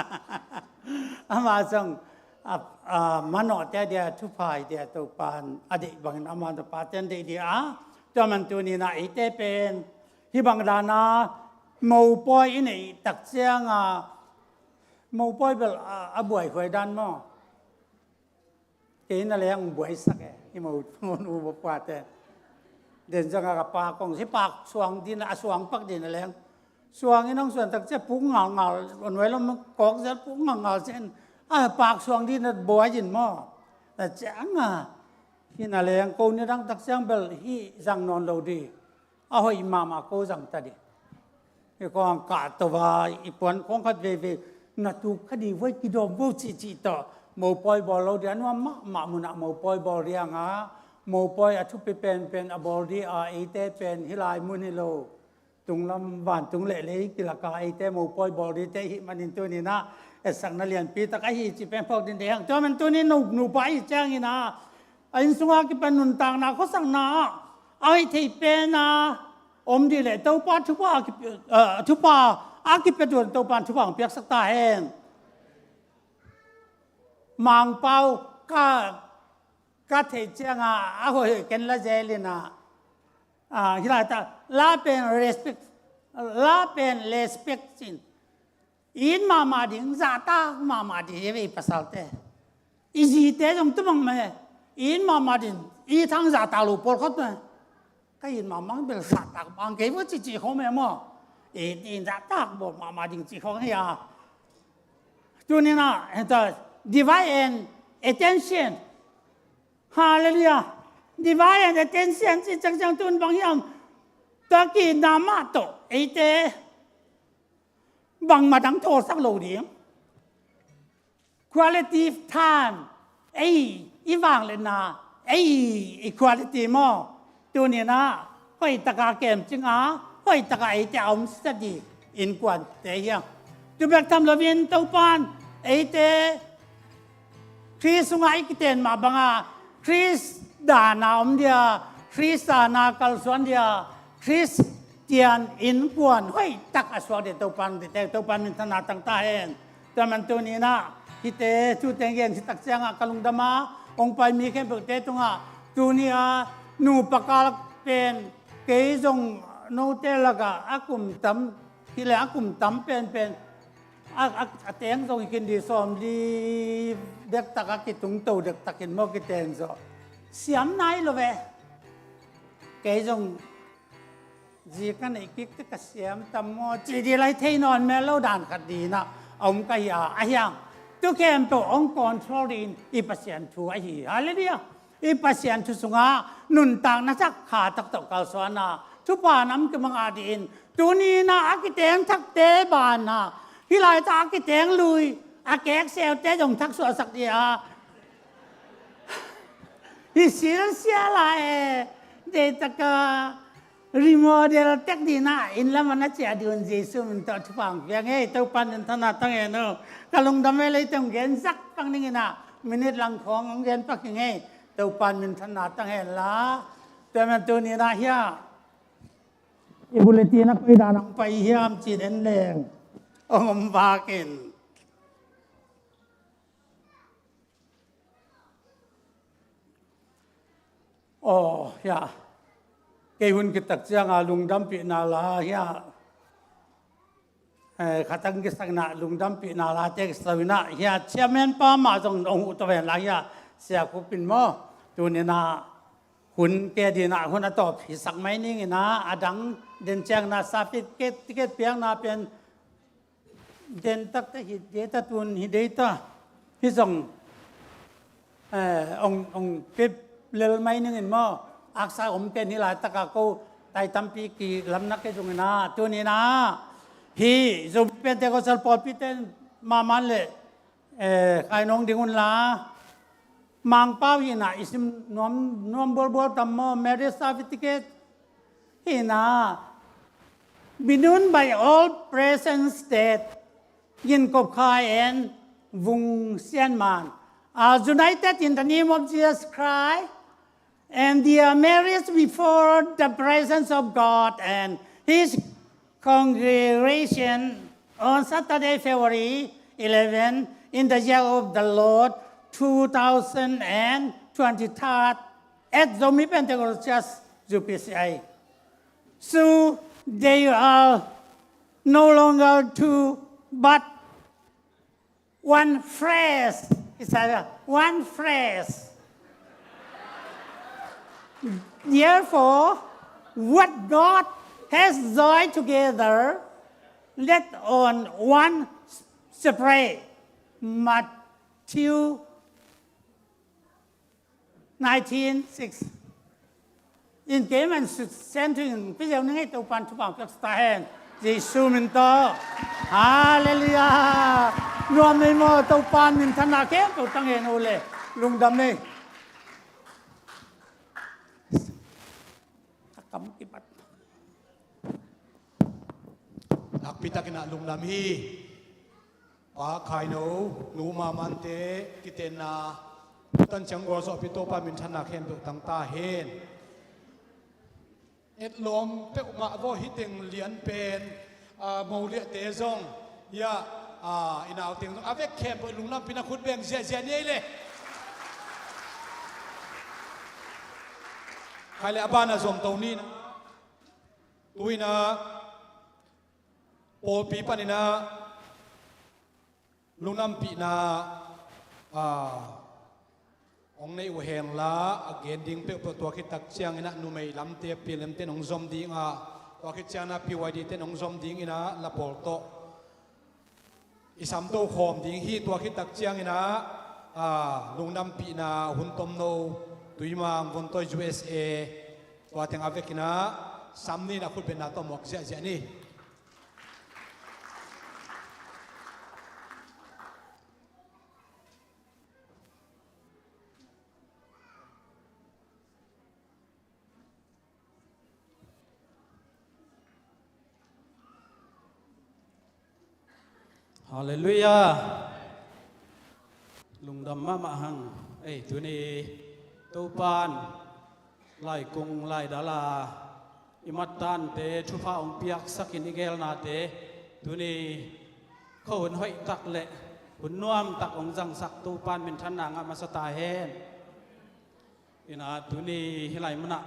Amah zong a, a, manawhte a dia thupha hi dia Topan a deih bangin ama na pate an deih dia. Tua man tuninah eite pen hih bang dana mopawi i neih tak cianga, mopawi bel a, a buaihuai dan maw. Kei na leng buaisak e, i mo, mo nu mo pate. Den zanga ka pa kong si pak suang din a suang pak din a leng. Suang in hong suan takcia puk ngalngal, a nuai lam kawk zel puk ngalngal cin. A pak suang din a buai din maw. Na cianga, hi na leng ko ni dang tak ciang bel hi zang nawn lo di. A hoih mahmah ko zang ta di. Hi kong kah to va, i puan kong khat veve, na tuk kha di voi kidawm vo cihcih tawh. mopawi bawl lo ding a nuam mahmah munah mopawi bawl ding a, mopawi a thupi penpen a bawl ding a, eite pen hih lai mun hi lo, tunglam vantung leh lei kilaka eite mopawi bawl dingte ihih manin tuninah etsakna lianpi tak ahi cih pen phawk ding deih hang. Tua man tunin nu, nupa ahi cianginah a inn sungah kipan nuntakna khuasakna ah a hoih thei pena om dih leh Topa thupha a kip-, eh, thupha a kipia tuan Topa in thupha hong piaksak ta hen. Mangpau ka, ka theih cianga a hoih ken la zelinah, ah, hih laita la pen respect, la pen respect cin. I it mahmah ding, zahtak mahmah ding hi ve i pasalte. I zite zong tumang mah hi. I it mahmah ding, i it hang zahtak lo pawlkhat mah hi. Ka it mahmah bel zahtak mang kei vo cihcih khawng mah hi maw. I it in zahtak bawl mahmah ding cih khawng hi a. Tuninah heta divide and attention. Hallelujah. Divide and attention cih ciangciang tun bang hiam? Tua ki-itna mah tawh eite bangmah dang thawsak lo ding. Quality time, ei i vangliatna, ei i quality maw. Tuninah hoihtaka kemcinga, hoihtaka eite a omsa dih innkuante hiam? Tubek tham loin Topan eite Khrist sungah i kiten mah banga Khrist dana om dia, Khrist dana kalsuan dia, Khristian innkuan hoihtak a suak dia Topan dite, Topan minthanna tang ta hen. Tua man tuninah hihte thute gen hitak ciangah ka lungdama hong pai mi khempeuhte tungah tuni a nupa kal pen kei zong note lakah a kum tam hileh a kum tam penpen a, a, a teng zong hi khin dih, sawmli dektak a kitungto dektak in maw kiteng zawh. Siam nai lo ve. Kei zong zi ka neih kik te ka siam tam maw cih dih lai thei nawn mel lo dan khat dinah a om ka hi a, a hiang tu khempeuh hong control dih in i Pasian thu ahi. Hallelujah. I Pasian thu sungah nuntakna thak kha taktak kalsuanna thupha nam kimang a dih in tuninah a kiteng thakte banah hih laita a kiteng lui a kekseute zong thaksuahsak dih a. Hi silsiala e, deitaka remodel tek dinah inn lamah na ciah dih un Jesu min tawh thupha hong pia ngei. Topan minthanna tang hen uh. Ka lungdam e, leiteng gen zak pang ninginah minit lang khawng hong gen pak hi ngei. Topan minthanna tang hen la. Tua man tuninah hiah i bulletin a koi dan hong pai hiam cih en leng hong om vakin. Aw hiah kei hun kitak cianga lungdampihna la hiah Eh, khatang kisakna lungdampihna late kisaunah hiah chairman pa mah zong hong huh to ven la hiah Sia Khup in maw tuninah hun ke dinah hun a tawp hisak mai ninginah a dang den ciangna certificate ticket piakna pen den takte hi deita tun hi deita hi zong eh, ong, ong pip lel mai ningin maw? Aksa om ken hi laitaka ko tai tampi kilamna ke zongina tuninah hi Zomi Pentecostal pawlpi ten mahmah le eh, khai nong ding unla Mangpau hinah i sim nuam, nuam bualbual tam maw? Marriage certificate hinah Binun by all present state Gin Kop Khai and Vung Sian Man are united in the name of Jesus Christ and their marriage before the presence of God and His congregation on Saturday, February eleven, in the year of the Lord two thousand and twenty-three at Zomi Pentecostal Church, U P C I. So they are no longer two, but one flesh. It's a one flesh. Therefore, what God has joined together, let on one separate. Matthew nineteen six. In keimah in sut sen thu in pia ziau ning ei, Topan thupha piak ta hen. Jesu min tawh. Hallelujah. Nuam nei maw, Topan minthanna khempeuh tang hen. Aw le, lungdam nei. A kam kibat. Nakpi takin ah lungdam hi. Pa Khaino, nu Mamante kitenna, tan ciang gualzawhpi Topa minthanna khempeuh tang ta hen. Etlawm peuhmah vaw hi teng lian pen, a, moliahte zong, ya, a, i nau teng zong, a vek khempeuh lungdampina khut beng ziahziah ni ei le. Khai le a bana zom to ni na. Tuina pawlpi panina lungdampihna, a, hong nei uh hen la, a gen ding peuhpeuh tua khit tak ciangin ah numei lamte, P L M ten hong zom ding a, tua khit ciangin ah P Y D ten hong zom dingin ah lapawl tawh i samto khawm ding hi. Tua khit tak ciangin ah, a, lungdampihna hun tomno, Tuimang, Vontoy, U S A, tua teng a vekin ah sam ni na khutbetna tawh muak ziahziah ni. Halleluiah. Lungdam mahmah hang. Ei, tuni Topan laikung laidala i mattante thupha hong piaksakin i gelnate tuni khuahun hoihtak le hun nuamtak hong zangsak Topan minthanna ngah masa ta hen. Ina tuni hih lai munah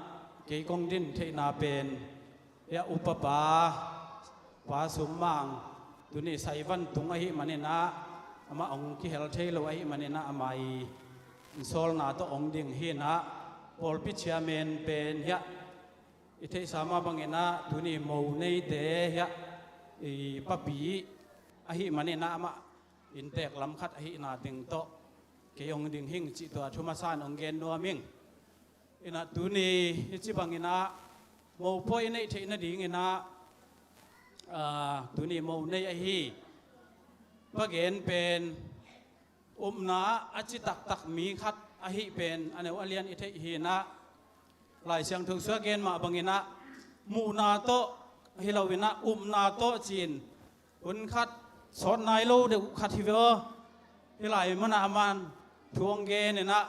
kei kong din theihna pen, ya, upapa Pa Sum Mang, tuni Saivan tung ahih maninah, amah hong kihel thei lo ahih maninah, ama i sawlna tawh hong ding hinah, pawlpi chairman pen, ya, i theihsa mah banginah tuni mo neite, ya, i papi ahih maninah amah inntek lam khat ahihna teng tawh kei hong ding hing cih tua thu masa in hong gen nuam ing. Inah tuni hih ci banginah mopawi i neih theih nadinginah, aa, tuni mo nei ahi pagen pen upna a ci taktak mi khat ahih pen a neu a lian i theih hinah, Lai Siangtho sua gen mah banginah muhna tawh hi loinah upna tawh ci-in hun khat sawt nai lo deuh khat hi ve aw. Hih lai munah aman thu hong geninah,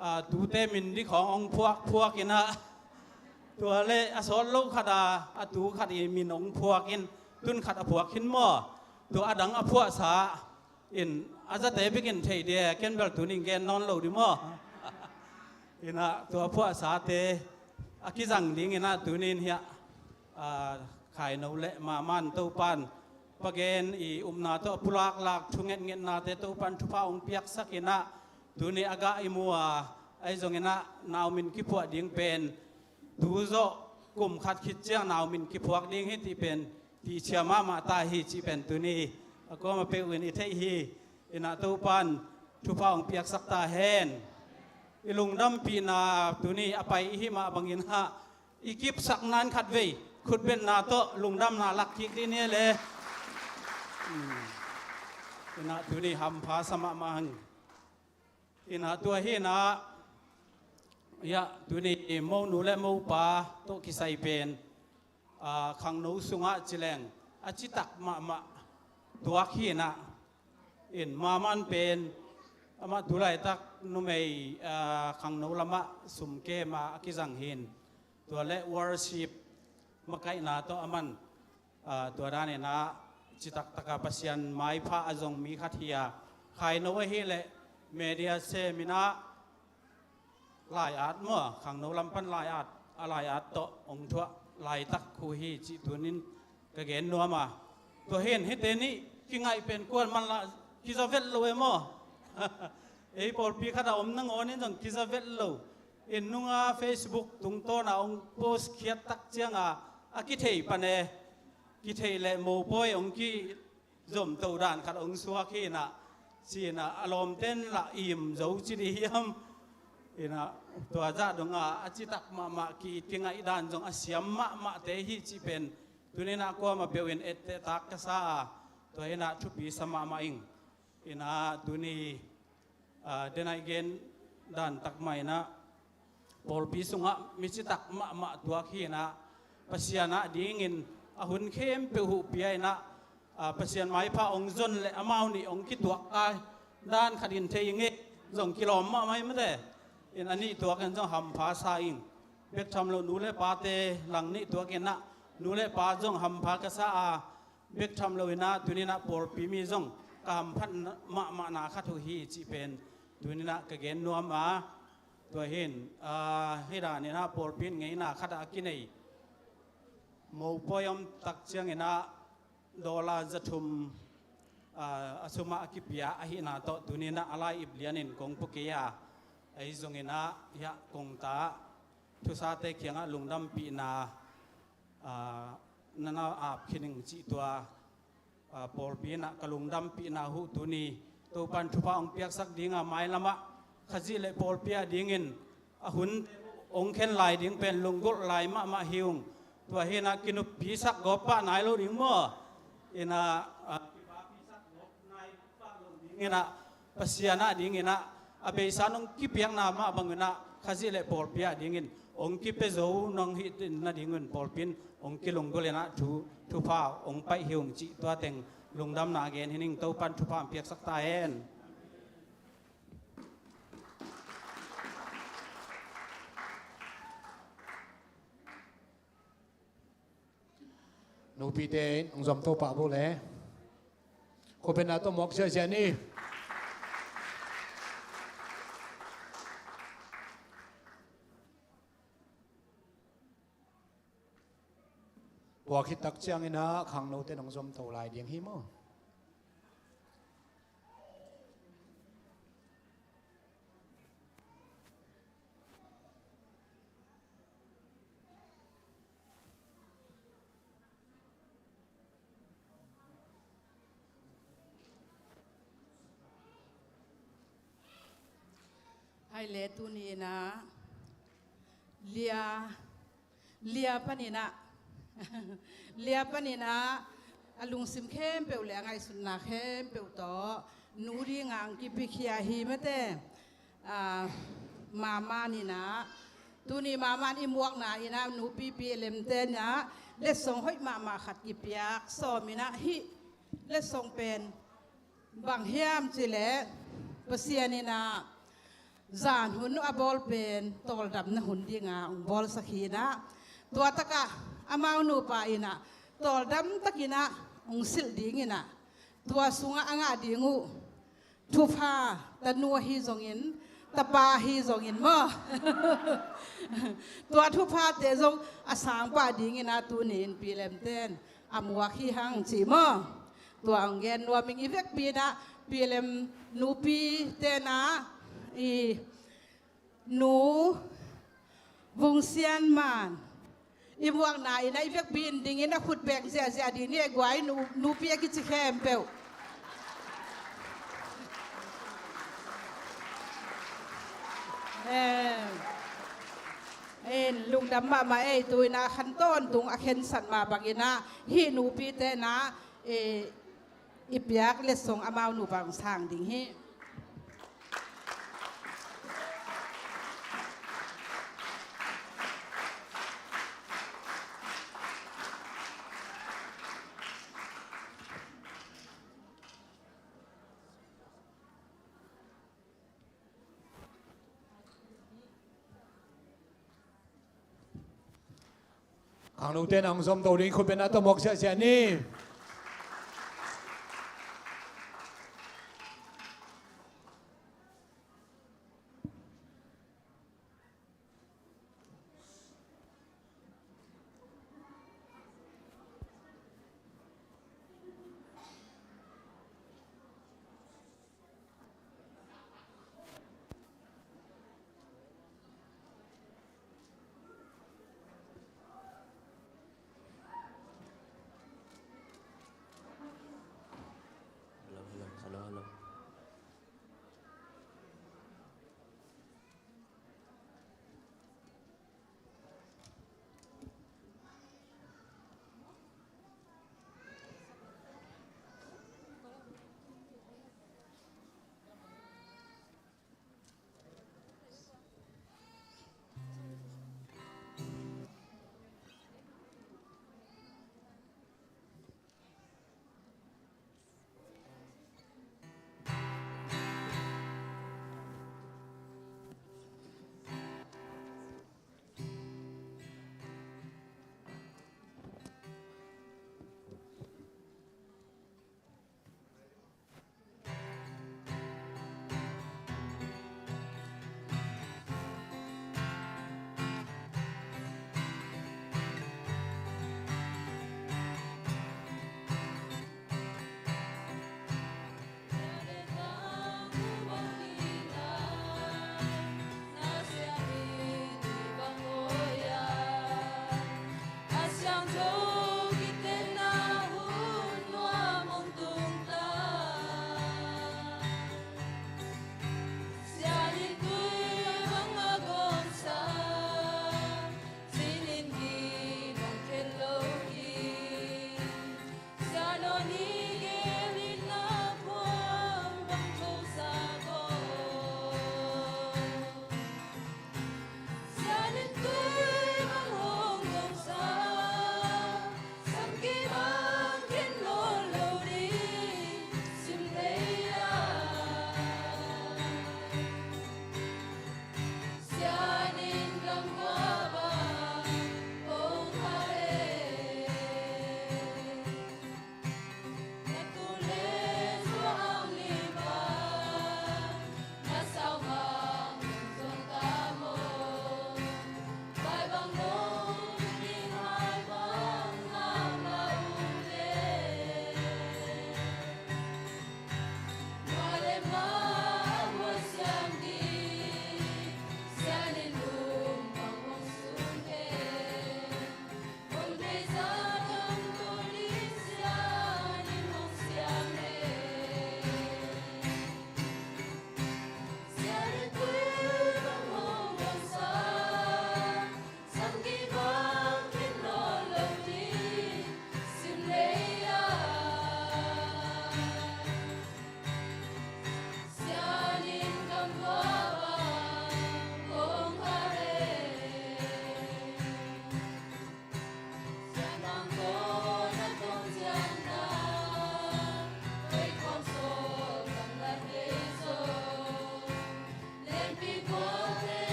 aa, tute min ding khawng hong phuakphuakinah, tua le a sawt lo khat a, a tu khat i min hong phuakin, tun khat a phuak khin maw? Tua a dang a phuahsa in a zate bikin thei dia, ken bel tunin gen nawn lo ding maw? Inah tua phuahsate a kizang dinginah tunin hiah, aa, Khaino le Maman Topan pagen i upna tawh a pulaklak thungetngetnate Topan thupha hong piaksakinah tuni a gah i mu a, ahi zonginah nau min kiphuah ding pen tu zawh kum khat khit ciang nau min kiphuak ding hi cih pen tihcia mahmah ta hi cih pen tuni a kuamah peuh in i theih hi. Inah Topan thupha hong piaksak ta hen. I lungdampihna tuni a pai i hih mah banginah i kipsakna in khatvei khutbetna tawh lungdamna lak kik dih ni le. Inah tuni hampha sa mahmah hang. Inah tua hinah, ya, tuni monu le mopa tawh kisai pen, aa, khangno sungah ci leng a citak mahmah tuak hinah. In Maman pen amah tu laitak numei, aa, khangno lamah sum kem a kizang hin. Tua le worship makaihna tawh aman, aa, tua daninah citaktak a Pasian maipha a zong mi khat hi a, Khaino ahih leh media seminah lai-at maw, khangno lam pan lai-at, a lai-at tawh hong thuah laitak khu hi cih tunin ka gen nuam a. Tua hin hihte nih kingaih pen kuan manlah kiza vet lo e maw? Ei pawlpi khatah om nangawnin zong kiza vet lo. Inn nunga Facebook tungtawna hong post khiat tak cianga a kithei pan e. Kithei le mopawi hong kizom to dan khat hong suak hinah, cinah a lawmten lah im zo ci dih hiam? Inah tua zah donga a citak mahmah ki-it kingaih dan zong a siam mahmahte hi cih pen tuninah kuamah peuhin ettehtak ka sa a. Tua hi inah thupi sa mahmah ing. Inah tuni, ah, denai gen dan tak mah inah pawlpi sungah mi citak mahmah tuak hi inah Pasian ah dingin a hun khempeuh huh pia inah, ah, Pasian maipha hong zon le amau nih hong kituak ka dan khat in thei ing e, zong kilawm mahmah hi mate. In a nih tuak in zong hampha sa ing. Bek tham lo nu le pate lang nih tuak inah nu le pa zong hampha ka sa a, bek tham lo inah tuni inah pawlpi mi zong ka hamphat mahmahna khat uh hi cih pen tuni inah ka gen nuam a, tua hi in, ah, hih dan inah pawlpi in ngeina khat ah a kinei mopawi om tak ciang inah dollar za thum, ah, a sum ah a kipia ahihna tawh tuni inah a lai ip lian in kong pua kei a, ahi zong inah hiah kong ta thusate kiangah lungdampihna, ah, na na ap khin ing cih tua, ah, pawlpi inah ka lungdampihna huh tuni Topan thupha hong piaksak ding a, mailam ah Khazih le pawlpi ah dingin a hun hong khen lai ding pen lunggulh lai mahmah hi ung. Tua hi inah kinuppisak gawp pah nai lo ding maw? Inah, ah, kipahpisak gawp nai pah lo ding inah Pasian ah ding inah a beisa nong kipiakna mah bang inah Khazih le pawlpi ah dingin hong kipia zo nong hih nading un pawlpi in hong kilunggulh inah thu, thupha hong paih hi ung cih tua teng lungdamna gen hi ning. Topan thupha hong piaksak ta hen. Nupite in hong zom to pah bo le. Khupena tawh muak ziahziah ni. Puak khit tak ciang inah khangnote in hong zom to lai ding hi maw? Hai le tuni inah lia, lia panin ah, lia panin ah a lungsim khempeuh le a ngaihsutna khempeuh tawh nu ding ah hong kipiakhia hi mate. Ah, Mama in ah, tuni Mama in i muakna in ah nupi Pi Lemte in ah letsong hoih mahmah khat kipiak sawm in ah, hih letsong pen bang hiam cih leh Pasian in ah zan hun a bawl pen tawldamna hun ding a hong bawlsak hi in ah, tua tak ah amau nupa in ah tawldam tak in ah hong silh ding in ah, tua sungah a ngah ding uh thupha, tanu ahi zongin, tapa ahi zongin maw, tua thuphate zong a sang pah ding in ah tuni in Pi Lemte in a muak hi hang ci maw. Tua hong gen nuam ing. I vekpi in ah Pi Lem nupite in ah i Nu Vung Sian Man i muakna in ah i vekpi in ding in a khut beng ziahziah ding ni. E guai, nu, nupi a kici khempeuh. Eh, eh, lungdam mahmah ei. Tu in ah khan tawntung a khensat mah bang in ah hih nupite in ah, eh, i piak letsong amau nupa hong sang ding hi. Khangnote in ah hong zom to ding, khut beng a tawh muak ziahziah ni.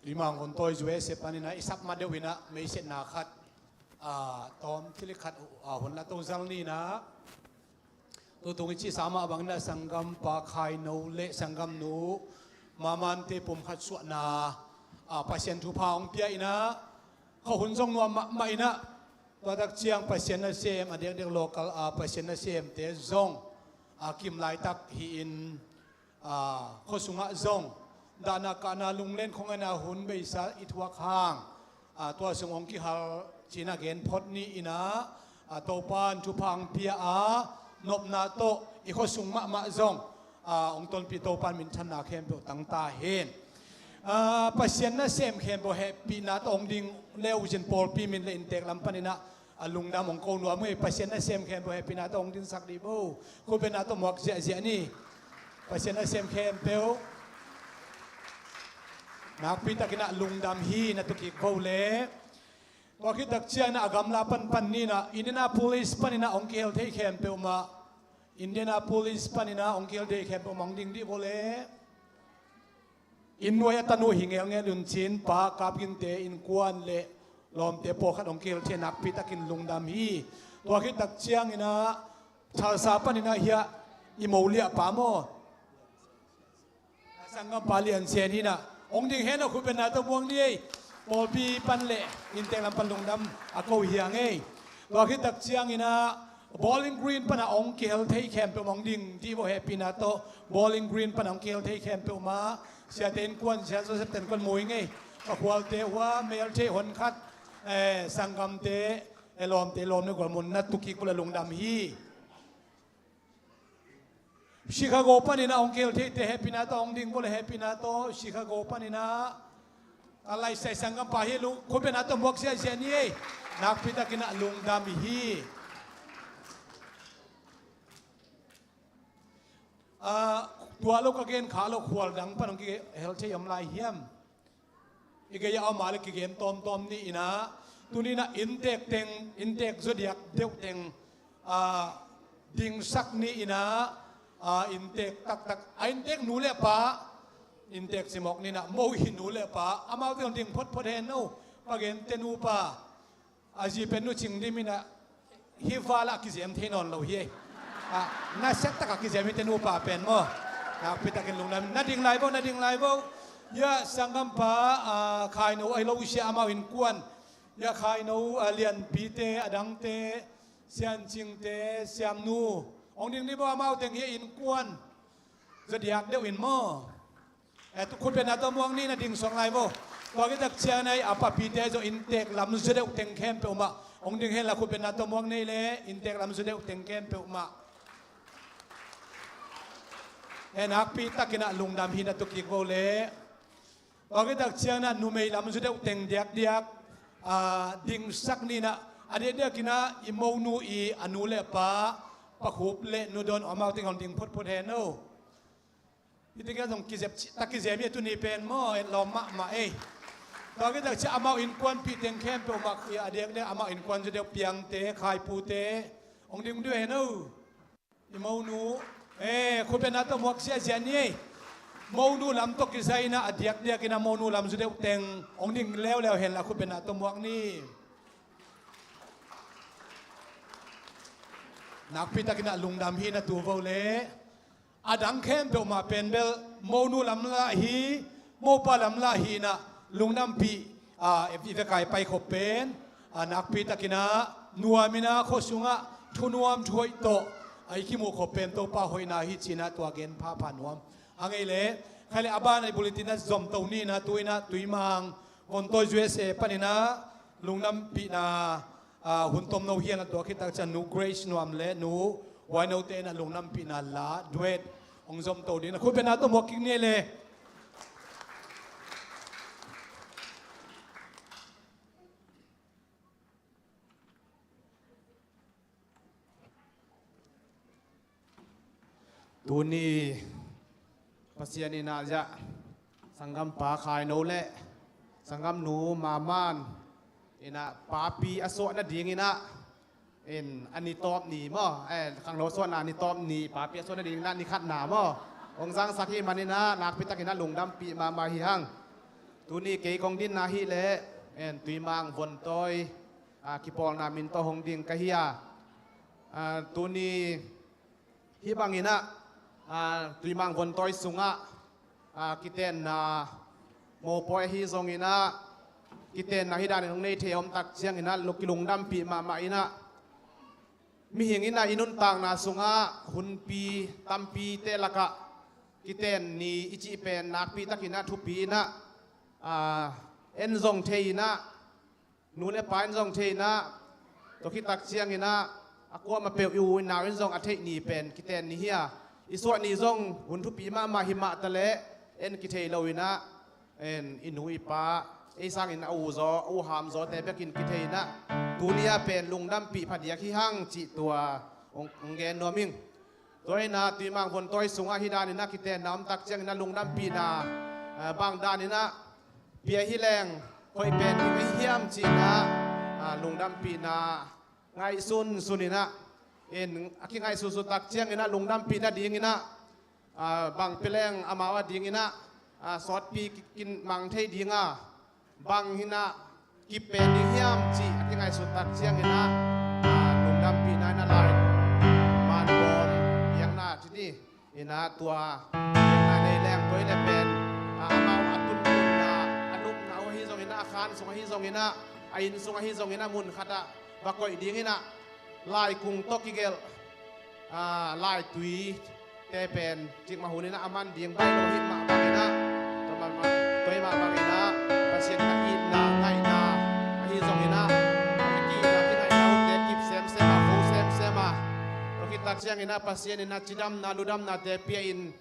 Tuimang Vontawi U S A panin ah i sap ma deuh in ah meisetna khat, a, tawm thil khat, a, hun la to zal ni in ah, tutung i cihsa mah bangin ah sanggampa Khaino le sanggamnu Mamante pum khat suahna, a, Pasian thupha hong pia in ah, khuahun zong nuam mahmah in ah, tua tak ciang Pasian nasem, a diakdiak local, a, Pasian nasemte zong, a, kim laitak hi-in, a, khua sungah zong dahna kahna lunglen khongena hun beisa i thuak hang, a, tua sung hong kihal cina gen phot ni in ah, a, Topan thupha hong pia a, nopna tawh i khua sung mahmah zong, a, hong tonpih Topan minthanna khempeuh tang ta hen. A, Pasian nasem khempeuh hehpihna tawh hong ding le uh cin pawlpi min le inntek lam panin ah, a, lungdam hong ko nuam uh hi. Pasian nasem khempeuh hehpihna tawh hong dingsak dih bo. Khutbetna tawh muak ziahziah ni. Pasian nasem khempeuh nakpi takin ah lungdam hi na tu kik bo le. Tua khit tak ciangin ah a gamla panpan ni in ah Indianapolis panin ah hong kihel thei khempeuh mah, Indianapolis panin ah hong kihel thei khempeuh mah hong ding dih bo le. Inn nuai a tanu hi ngelngel un cin, pa Kap Ginte innkuan le lawmte pawlkhat hong kihel thei, nakpi takin lungdam hi. Tua khit tak ciangin ah Tulsa panin ah hiah i mo liahpa maw, sanggampa Lian Sian hi in ah hong ding hen aw, khutbetna tawh muak ni ei. Pawlpi pan le inntek lam pan lungdam a ko hi hang ei. Tua khit tak ciangin ah Bowling Green pan ah hong kihel thei khempeuh mah hong ding dih bo, hehpihna tawh Bowling Green pan ah hong kihel thei khempeuh mah. Siate innkuan, Sia Joseph te innkuan mu ing ei. Pakhualte hua, Mel thei hon khat, eh, sanggamte, eh, lawmte, lawmnu gual mun na tu kik bo le lungdam hi. Chicago panin ah hong kihel theite hehpihna tawh hong ding bo le, hehpihna tawh Chicago panin ah. A laisai sanggampa hi, lung, khutbetna tawh muak ziahziah ni ei. Nakpi takin ah lungdam hi. A, tua lo ka gen kha lo khual dang pan hong kihel thei om lai hiam? I gei a om a le kigem tawmtawm ni in ah, tuni in ah inntek teng, inntek zodiak deuh teng, a, dingsak ni in ah, a, inntek taktak, a, inntek nu le pa, inntek cimawk ni in ah, mo hi nu le pa, amau teng ding photphot hen aw, pa Gente nupa. A zi pen nu Cing Dim in ah, hih val ah a kizem thei nawn lo hi ei. A, nasia tak a kizem hi te nupa pen maw. Nakpi takin lungdam, na ding lai bo, na ding lai bo. Hiah sanggampa, a, Khaino a hi lo sia amau innkuan. Hiah Khaino, a, Lianpite, a dangte, Sian Cingte, Siamnu. Hong ding ni bo amau teng hiah innkuan. Zodiak deuh in maw. Eh, tu khutbetna tawh muak ni, na ding suak lai bo. Tua khit tak ciangin ah a papite zong inntek lam zua deuh teng khempeuh mah hong ding hen la, khutbetna tawh muak ni le inntek lam zua deuh teng khempeuh mah. Eh, nakpi takin ah lungdam hi na tu kik bo le. Tua khit tak ciangin ah numei lam zua deuh teng diakdiak, a, dingsak ni in ah, a diakdiakin ah i monu i a nu le pa, Pa Khup le Nu Don, amau teng hong ding photphot hen aw. Hih teng ah zong kizep cih tak kizem hi a, tuni pen maw, et lawm mahmah ei. Tua khit tak ciah amau innkuanpih teng khempeuh mah, a diakdiak amau innkuan zua deuh, Piangte, Khaipute, hong ding deuh hen aw. I monu, eh, khutbetna tawh muak ziahziah ni ei. Monu lam tawh kisai in ah a diakdiakin ah monu lam zua deuh teng hong ding leuleu hen la, khutbetna tawh muak ni. Nakpi takin ah lungdam hi na tu bo le. A dang khempeuh mah pen bel monu lam lah hi, mopa lam lah hi in ah lungdampih, a, i vekai paikhop pen, a, nakpi takin ah nuam in ah khua sungah thunuam thuhoih tawh, a, i kimuh khop pen Topa hoihna hi ci in ah tua gen phapha nuam. A ngei le, khai le a ban a i bulletin ah zomto ni in ah tu in ah Tuimang Vontawi U S A panin ah lungdampihna, a, hun tomno hi a, tua khit tak ciang Nu Grace Nuam le Nu Huaino te in ah lungdampihna la duet hong zomto ding in ah, khutbetna tawh muak kik ni le. Tuni Pasian in ah ziah sanggampa Khaino le sanggamnu Maman in ah papi a suah nading in ah, in a ni tawp ni maw, eh, khangno suahna ni tawp ni, papi a suah nading in ah ni khatna maw hong zangsak hi manin ah nakpi takin ah lungdampih mahmah hi hang. Tuni kei kong dinna hi leh, en, Tuimang Vontawi, a, kipawlna min tawh hong ding ka hi a. A, tuni hih banginah, a, Tuimang Vontawi sungah, a, kitenna mopawi ahi zonginah, kitenna hih danin hong nei thei a om tak cianginah, lu-, kilungdampih mahmah inah, mihing inah i nuntakna sungah hunpi tampite lakah kiten ni i cih pen nakpi takinah thupi inah, a, en zong thei inah, nu le pa in zong thei inah, tua khit tak cianginah, a kuamah peuh i u i nau in zong a theih ni pen kiten ni hi a, i suah ni zong hun thupi mahmah hi mah taleh, en kithei lo inah, en, i nu i pa, ei sangin a u zaw, a u ham zawte bekin kithei inah, tuni-ah pen lungdampih phadiak hi hang cih tua hong, hong gen nuam ing. Tua inah Tuimang Vontawi sungah hih daninah kitenna om tak cianginah lungdampihna, eh, bang daninah pia hi leng hoih pen ding ahi hiam cihinah, ah, lungdampihna ngaihsun suninah, in a kingaihsun sun tak cianginah lungdampih nadinginah, ah, bang pia leng amau adinginah, ah, sawtpi ki-, kin mang thei dinga, bang hinah kip pen ding hiam cih a kingaihsun tak cianginah, ah, lungdampihna inah lai manbawm piakna cih ni. Inah tua piakna nei leng tua i le pen, ah, amau a tuntunna, a nupna uh ahi zonginah, a khan sung ahi zonginah, a inn sung ahi zonginah, mun khatah va koih dinginah, laikung tawh kigelh, ah, laitui te pen cikmah huninah a man ding baih lo hi mah banginah, tua mah, tua hi mah banginah, Pasian na itna ngaihna ahi zonginah, a kikihna kingaihna hunte kip semsem a, fo semsem a, tua khit tak cianginah Pasian inah cidamna ludamnate pia in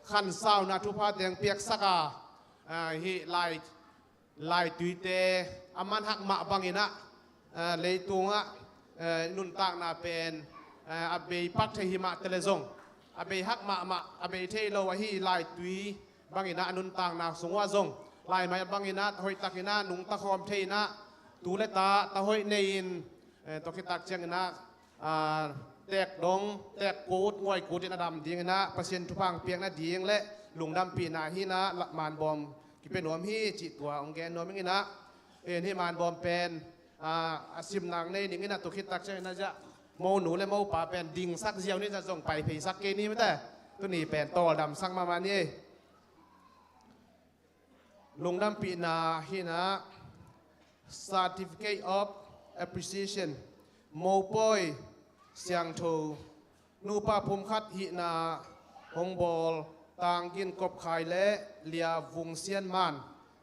khansauna thupha teng piaksak a, ah, hih lai laituite a man hak mah banginah, eh, leitungah, eh, nuntakna pen, eh, a bei pak thei hi mah tele zong, a bei hak mahmah, a bei thei lo ahi laitui banginah a nuntakna sung uah zong, laimai banginah hoihtakinah nungta khawm thei inah, tu le ta, ta hoih nei-in, eh, tua khit tak cianginah, ah, teek dong, teek kut, nguai kut in a dam dinginah Pasian thupha piak nading le lungdampihna hinah la-, manbawm kipia nuam hi cih tua hong gen nuam inginah, in hih manbawm pen, ah, a simnang nei dinginah tua khit tak cianginah ziah monu le mopa pen dingsak ziau ni, ziah zong pai pheisak kei ni mate. Tuni pen tawldamsak mahmah ni. Lungdampihna hinah Certificate of Appreciation, mopawi siangtho nupa phumkhat hihna hong bawl Tang Gin Kop Khai le Lia Vung Sian Man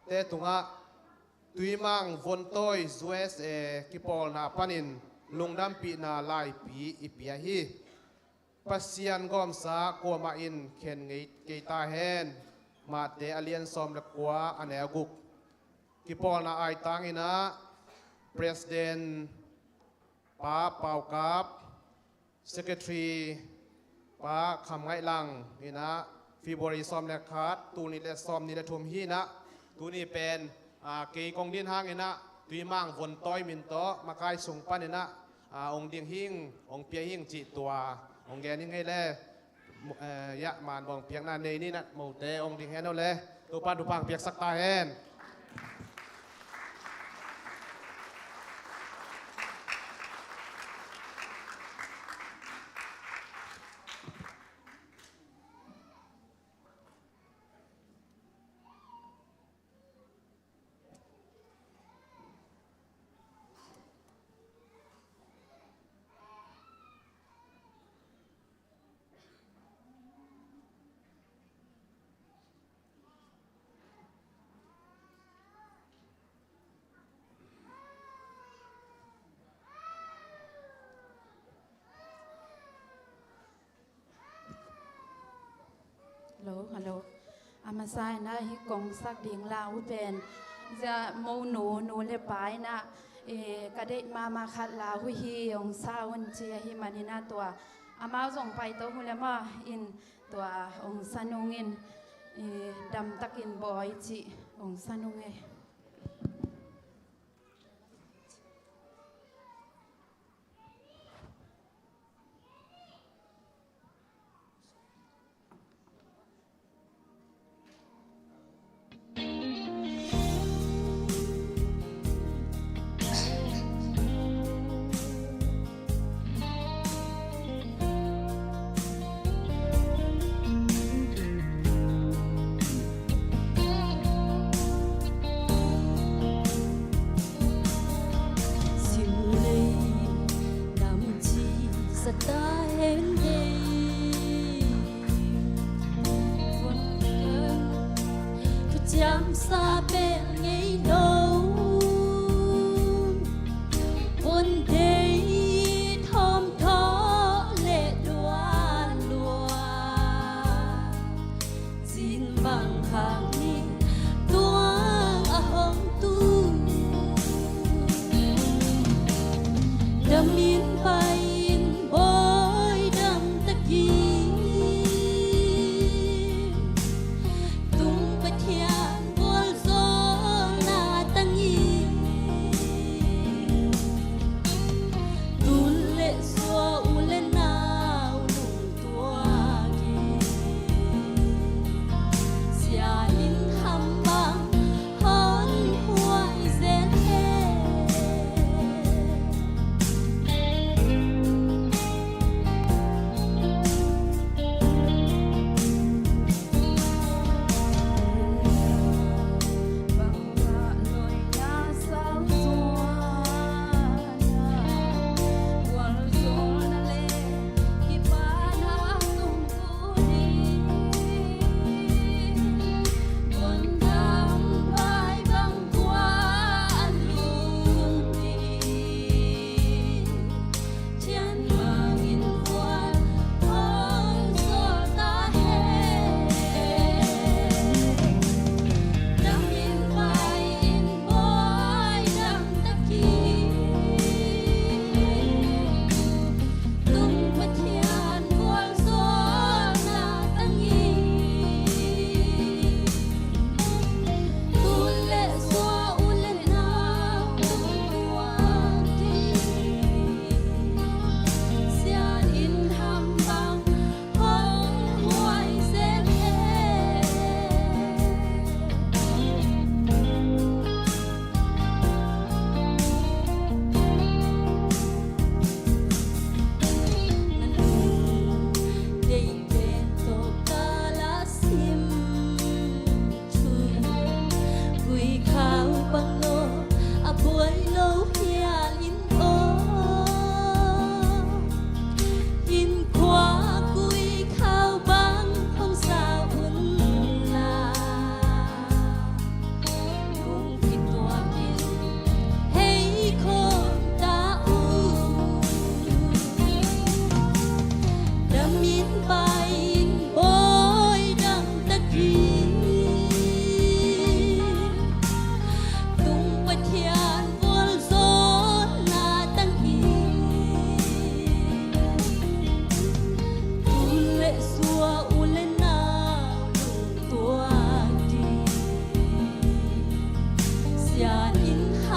te tungah Tuimang Vontawi U S A kipawlna panin lungdampihna laipi i pia hi. Pasian gawmsa kuamah in khen ngei kei ta hen. Mate a lian sawm le kua, a neu guk. Kipawlna aitang inah President Pa Pau Kap, Secretary Pa Kham Ngaih Lang inah February sawm le khat, tul nih le sawm nih le thum hinah, tuni pen, ah, kei kong din hanginah Tuimang Vontawi min tawh makai sung paninah, ah, hong ding hing, hong pia hing cih tua hong gen hing ei le. Mo-, eh, ya, manbawm piakna nei ninah mote hong ding hen o le. Topa thupha piaksak ta hen. Hello, hello. A masa inah hih kong sak ding la uh pen, ziah monu, nu le pa inah, eh, ka deih mahmah khat la uh hi, hong sa un ci ahih maninah tua amau zong paito uh le mah in, tua hong sa nung in, eh, damtakin bawi cih hong sa nung e.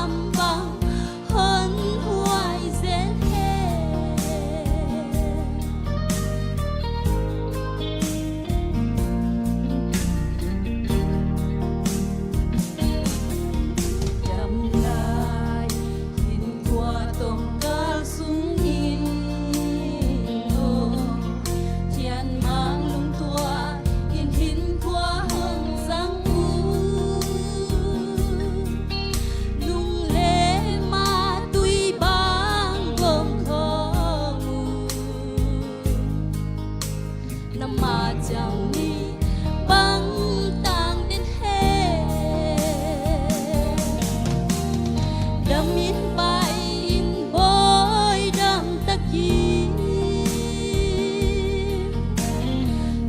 Am bang hon huai zel hen. Dam lai in tua tongkal sungin aw, thian mang lungtuah in hinkhua hong zang uh. Nung le ma tui bang gom khawng uh. Na ma ciang ni bang tang den he. Dam in pai in bawi dam takin.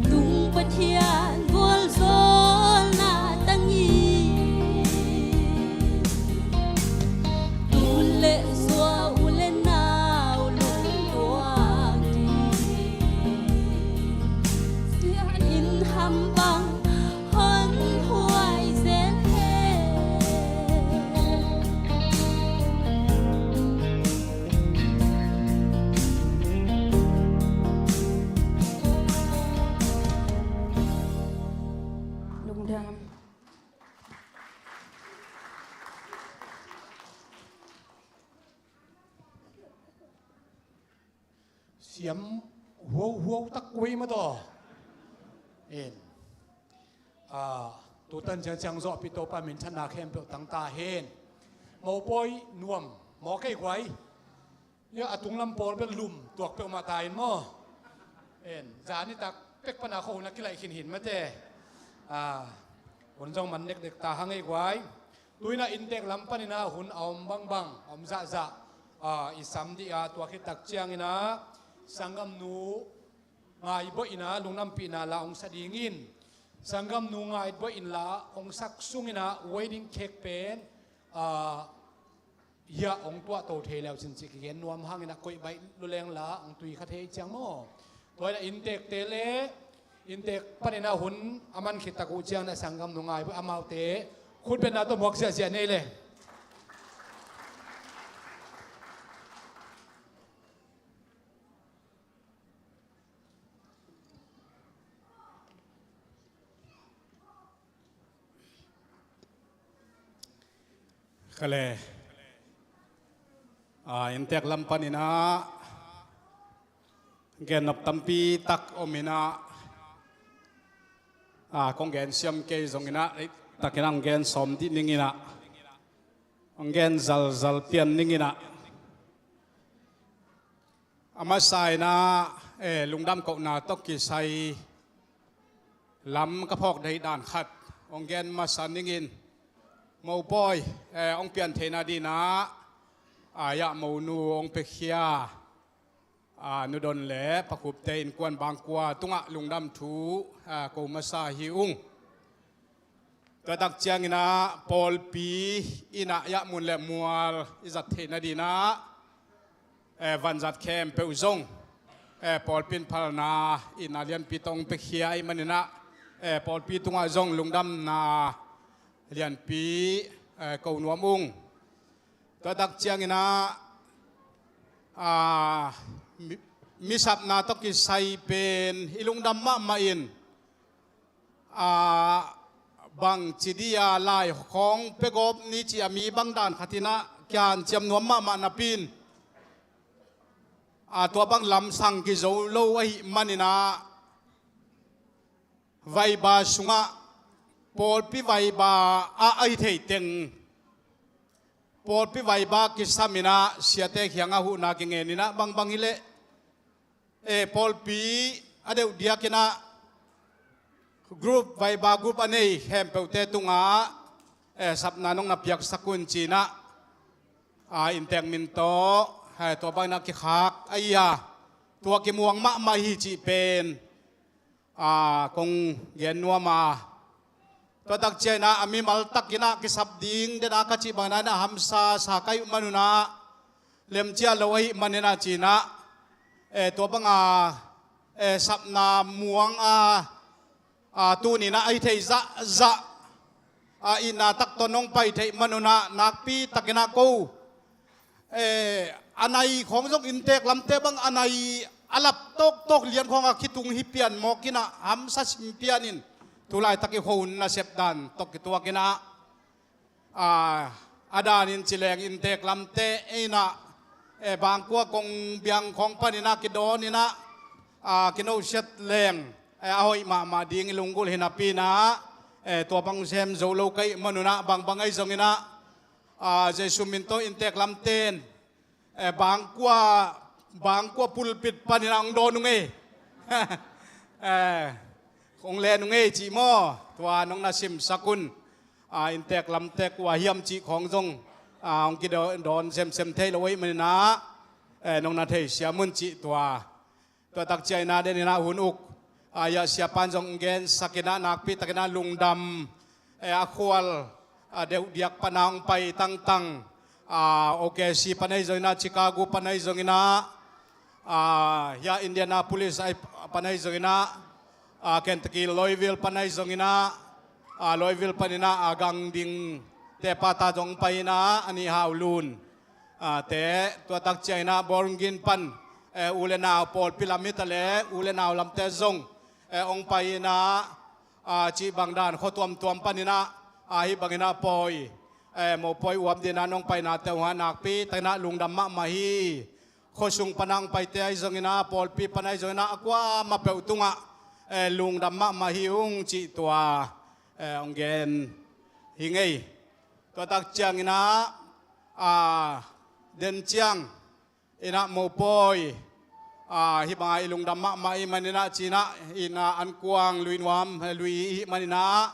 Tung Pathian gualzawlna tangin. Tu le zua u le nau lungtuak ding. Sian in ham bang hon huai zel hen. Lungdam. Siam huauhuau tak kua hi mah tawh. En. Ah, tutan ciangciang zawhpih Topa minthanna khempeuh tang ta hen. Mopawi nuam maw kei guai. Ia a tunglam pawl bel lum tuak peuhmah ta in maw. En, zan nitak pek pana khuahun a kilaih khin hin mate. Ah, hun zong man neknek ta hang ei guai. Tuina inntek lam panina hun a om bangbang, a om zahzah, ah, i sam dih a, tua khit tak ciangina sanggamnu ngaiboihna, lungdampihna la hong sa dingin, sanggamnu ngaiboih inla hong sak sungina wedding cake pen, ah, hiah hong tuahto thei leu cin cih kigen nuam hangina koih baih luleng la hong tui kha thei ciang maw. Tuaina inntekte le inntek panina hun a man khit tak uh ciangna sanggamnu ngaiboih amaute khutbetna tawh muak ziahziah nei le. Khale, ah, inntek lam paninah gennop tampi tak ominah, ah, kong gen siam kei zonginah, eh, takinah hong gen sawm dih ninginah, hong gen zalzal pian ninginah. A masa inah, eh, lungdam kohna tawh kisai lam ka phawk dei dan khat hong gen masa ningin, mopawi, eh, hong pian theihna dinah, ah, ia monu hong pekhia, ah, nudon le pakhupte innkuan bangkua tungah lungdam thu, ah, ko masa hi ung. Tua tak cianginah pawlpi innah ia mun le mual i zat theihna dinah, eh, vanzat khempeuh zong, eh, pawlpi in phalna innah lianpi tawh hong pekhia ahih maninah, eh, pawlpi tungah zong lungdamna lianpi, eh, ko nuam ung. Tua tak cianginah, ah, mi, mi sapna tawh kisai pen i lungdam mahmah in, ah, bangci dia lai khawng pia gawp ni ci a mi bang dan khatinah kihanciam nuam mahmah napi in, ah, tua bang lamsang kizo lo ahih maninah, vaiba sungah pawlpi vaiba ah ahi thei teng pawlpi vaiba kisaminah siate kiangah huhna kingeninah bangbang hileh, eh, pawlpi a deuh diakinah group, vaiba group a nei khempeuhte tungah, eh, sapna nong na piaksak un cinah, ah, inntek min tawh, eh, tua banginah kikhak ahi a, tua kimuang mahmah hi cih pen, ah, kong gen nuam a. Tua tak cianginah a mimal takinah kisap ding dena ka cih banginah inah hamsa sa ka hih manunah lemcia lo ahih maninah cinah, eh, tua banga, eh, sapna muang a, ah, tuninah ahi thei zahzah a itna tak tawh nong pai theih manun ah nakpi takin ah ko, eh, a nai khawng zong inntek lamte bang a nai a lap tawktawk lian khawng a khitung hi pian mawk in ah hamsa sim pian in tu laitak i khuahun nasep dan tawh kituak in ah, a, a danin ci leng inntek lamte in ah, eh, bangkua kong biang khawng panin ah kidawn in ah, a, kinosiat leng, eh, a hoih mahmah ding i lunggulh hi napi in ah, eh, tua bang sem zo lo ka hih manun ah bangbang ahi zongin ah, a, Jesu min tawh inntek lamte in, eh, bangkua, bangkua pulpit panin ah hong dawn ung ei. Eh, hong len ung ei cih maw? Tua nong na simsak un. A, inntek lamte kua hiam cih khawng zong, a, hong kidawn semsem thei lo ahih manin ah, eh, nong na theisiam un cih tua. Tua tak ciangin ah den in ah hun uk, a, hiah siapa'n zong hong gensak in ah nakpi takin ah lungdam, eh, a khual, a, deuh diak pan ah hong pai tangtang, a, O K C pan ahi zongin ah, Chicago pan ahi zongin ah, a, hiah Indianapolis ahi pan ahi zongin ah, a, Kentucky Louisville pan ahi zongin ah, a, Louisville panin ah, a, gang dingte pa ta zong pai in ah, a nih Hau Lun, a, te, tua tak ciangin ah Bowling Green pan, eh, u le nau pawlpi lam hi ta leh u le nau lamte zong, eh, hong pai in ah, a, cih bang dan khua tuamtuam panin ah, a, hih bangin ah pawi, eh, mopawi uap dingin ah nong painate uh ah nakpi takin ah lungdam mahmah hi. Khuasung pan ah hong paite ahi zongin ah, pawlpi pan ahi zongin ah, a kuamah peuh tungah, eh, lungdam mahmah hi ung cih tua, eh, hong gen hi ing ei. Tua tak ciangin ah, a, den ciang in ah mopawi, a, hih bang ah i lungdam mahmah ahih manin ah ci in ah, in ah ankuang lui nuam, eh, lui ahih manin ah,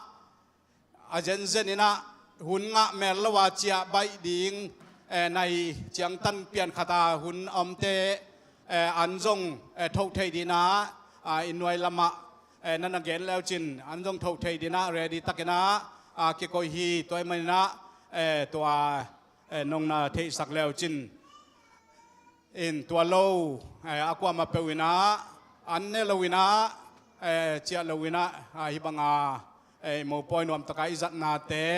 a zenzen in ah hun ngah mel lo a ciah baih ding, eh, nai ciangtan pian khat a hun a omte, eh, an zong, eh, thoh theih dingin ah, a, i nuai lamah, eh, na na gen leucin an zong thoh theih dingin ah ready takin ah, a, kikoih hi. Tua ahih manin ah, eh, tua, eh, nong na theihsak leucin in tua lo, eh, a kuamah peuh in ah, an ne lo in ah, eh, ciah lo in ah, a, hih bang a, eh, mopawi nuam tak a i zatnate,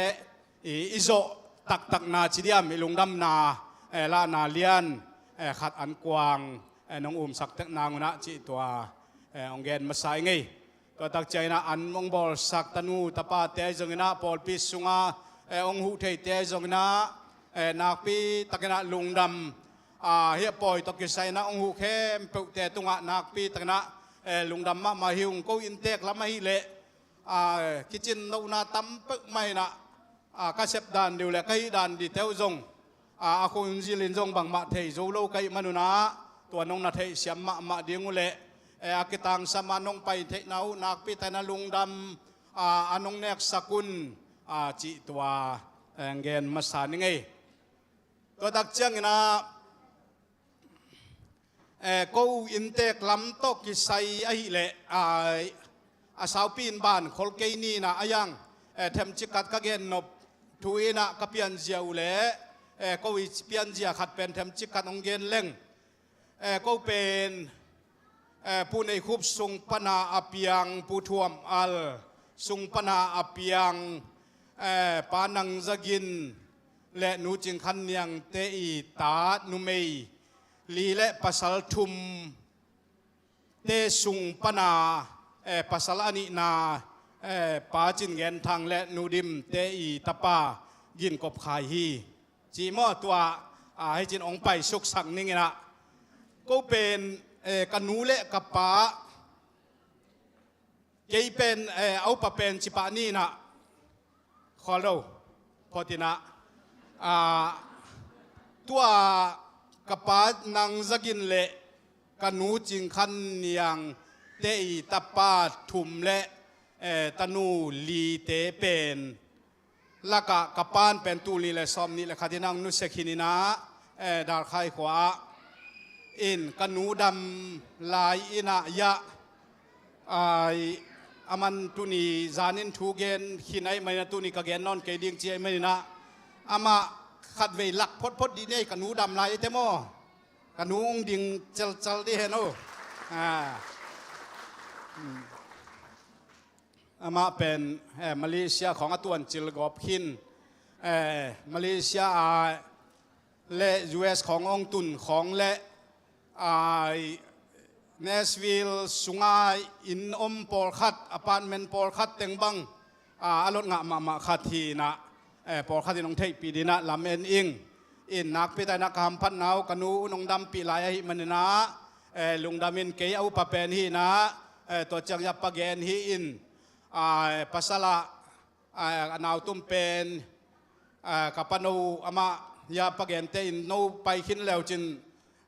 i, i zawh taktakna ci diam, i lungdamna, eh, lahna lian, eh, khat ankuang, eh, nong umsak tek nang un ah cih tua, eh, hong gen masa ing ei. Tua tak ciangin ah an hong bawlsak tanu tapate ahi zongin ah, pawlpi sungah, eh, hong huh theite ahi zongin ah, eh, nakpi takin ah lungdam, a, hih a pawi tawh kisai in ah hong huh khempeuhte tungah nakpi takin ah, eh, lungdam mahmah hi ung. Ko inntek lam ahih leh, a, kicinnohna tam peuhmah in ah, a, ka sep dan ding uh leh ka hih dan dingte uh zong, a, a khuahun zilin zong bangmah thei zo lo ka hih manun ah, tua nong na theihsiam mahmah ding uh leh, eh, a kitangsam a nong pai theihna uh nakpi takin ah lungdam, a, a nong neksak un, a, cih tua, eh, gen masa ning ei. Tua tak ciangin ah, eh, ko inntek lam tawh kisai ahih leh, a, a saupi in ban khol kei ni in ah, a yang, eh, themcik khat ka gen nop thu in ah ka pianzia uh leh, eh, ko i pianzia khat pen themcik khat hong gen leng. Eh, ko pen, eh, Pu Nei Khup sung pan a a piang, Pu Thuam Al sung pan a a piang, eh, Pa Nang Za Gin le Nu Cing Khan Niang te i ta numei li le pasal thum te sung pan a, eh, pasal a nihna, eh, Pa Cin Gen Thang le Nu Dim te i tapa Gin Kop Khai hi. Cih maw, tua, a, hih cin hong paisuk sak ning in ah. Ko pen, eh, ka nu le ka pa, kei pen, eh, a upa pen ci pah ni in ah. Khual lo, phot in ah. A, tua ka pa Nang Za Gin le ka nu Cing Khan Niang te i tapa thum le, eh, tanu li te pen lakah ka pa'n pen tul nih le sawm nih le khat in ah hong nusia khin in ah, eh, Dalkhai khua ah in ka nu dam lai in ah, hiah, ai, aman tuni zanin thu gen khin ahih manin ah tuni ka gen nawn kei ding ci ahih manin ah, amah khatvei lak photphot dih ni ei, ka nu dam lai te maw, ka nu hong ding celcel dih hen aw. A. Hmm. Amah pen, eh, Malaysia khawng a tuancil gawp khin, eh, Malaysia a le U S khawng hong tun khawng le, ah, Nashville sunga inn om pawlkhat, apartment pawlkhat teng bang, ah, a lot ngah mahmah khat hi inah, eh, pawlkhat in hong theihpih dinah lam en ing. In nakpi takinah ka hamphatna uh ka nu un hong dampih lai ahih maninah, eh, lungdam in. Kei a upa pen hi inah, eh, tua ciang ya pa gen hi in, ah, pasal ah, ah, a nautum pen, ah, ka pano amah ya pa gente in no pai khin leucin,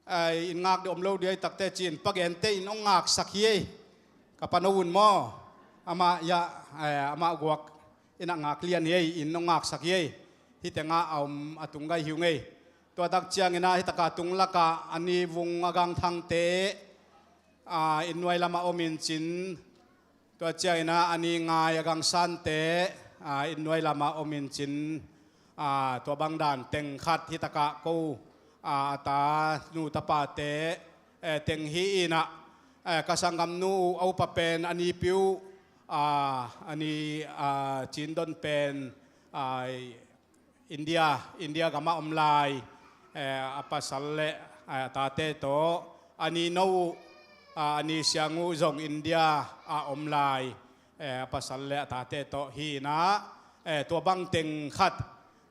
ah, in ngak dih om lo dih ei takte ci-in pa gente in hong ngaksak hi ei. Ka pano un maw? Amah ya, eh, amah guak inah ngak lian hi ei, in hong ngaksak hi ei. Hih tengah a om a tung gai hi ung ei. Tua tak cianginah hih taka tung lakah a ni Vung a Gang Thangte, ah, inn nuai lamah om in cin, tua cianginah a ni Ngai a Gang Sante, ah, inn nuai lamah om in cin, ah, tua bang dan teng khat hih takah ko, ah, a ta nu tapate, eh, teng hi inah, eh, ka sanggamnu uh a upa pen a nipi uh, ah, a ni, ah, Cin Don pen, ah, India, India gamah om lai, eh, a pasal le, eh, a tate tawh, a ni no uh, ah, a ni Siang uh zong India ah om lai, eh, a pasal le a tate tawh hi inah, eh, tua bang teng khat,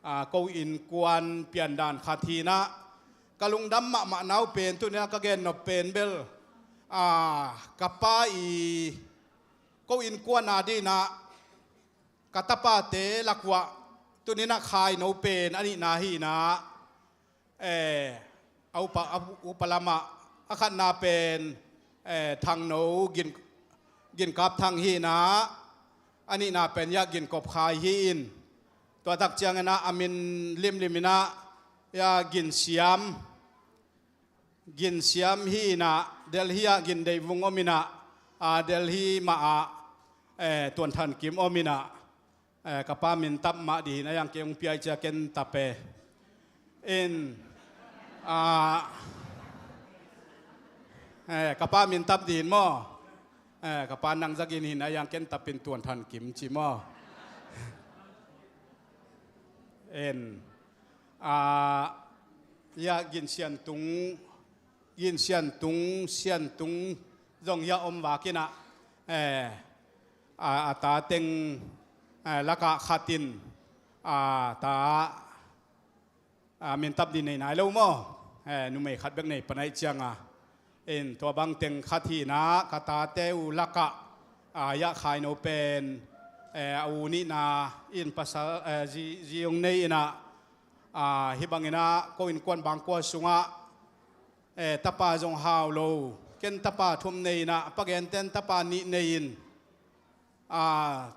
ah, ko innkuan piandan khat hi inah, ka lungdam mahmah na uh pen tuni a ka gen nop pen bel, ah, ka pa i ko innkuan a dinah ka tapate lak uah tuninah khaino pen a nihna hi inah, eh, a upa, a upa lamah a khatna pen, eh, Thangno Gin, Ginkap Thang hi inah, a nihna pen ya Ginkop Khai hi in, tua tak cianginah a min limlim inah ya Ginsiam, Ginsiam hi inah, Delhi ah Gindei Vung om inah, ah, Delhi mah ah, eh, Tuan Than Kim om inah, eh, ka pa min tap mah dih hi inah, a yang kei hong pia i cia ken tap e. In, ah, eh, ka pa min tap dih hi in maw? Eh, ka pa Nang Za Gin hi inah, a yang ken tap in Tuan Than Kim ci maw? In, ah, ya Ginsiam tung, Ginsiam tung, Siam tung zong ya om vak inah, eh, a, a ta teng, eh, lakah khat in, a ta, a, min tap dih nei nai lo maw? Eh, numei khat bek nei pan ahih cianga. In tua bang teng khat hi inah ka tate uh lakah, a, ya khaino pen, eh, a u nihna in pasal, eh, zi, zi hong nei inah, a, hih bang inah ko innkuan bangkua sungah, eh, tapa zong hau lo. Ken tapa thum nei inah, pa genten tapa nih nei in, ah,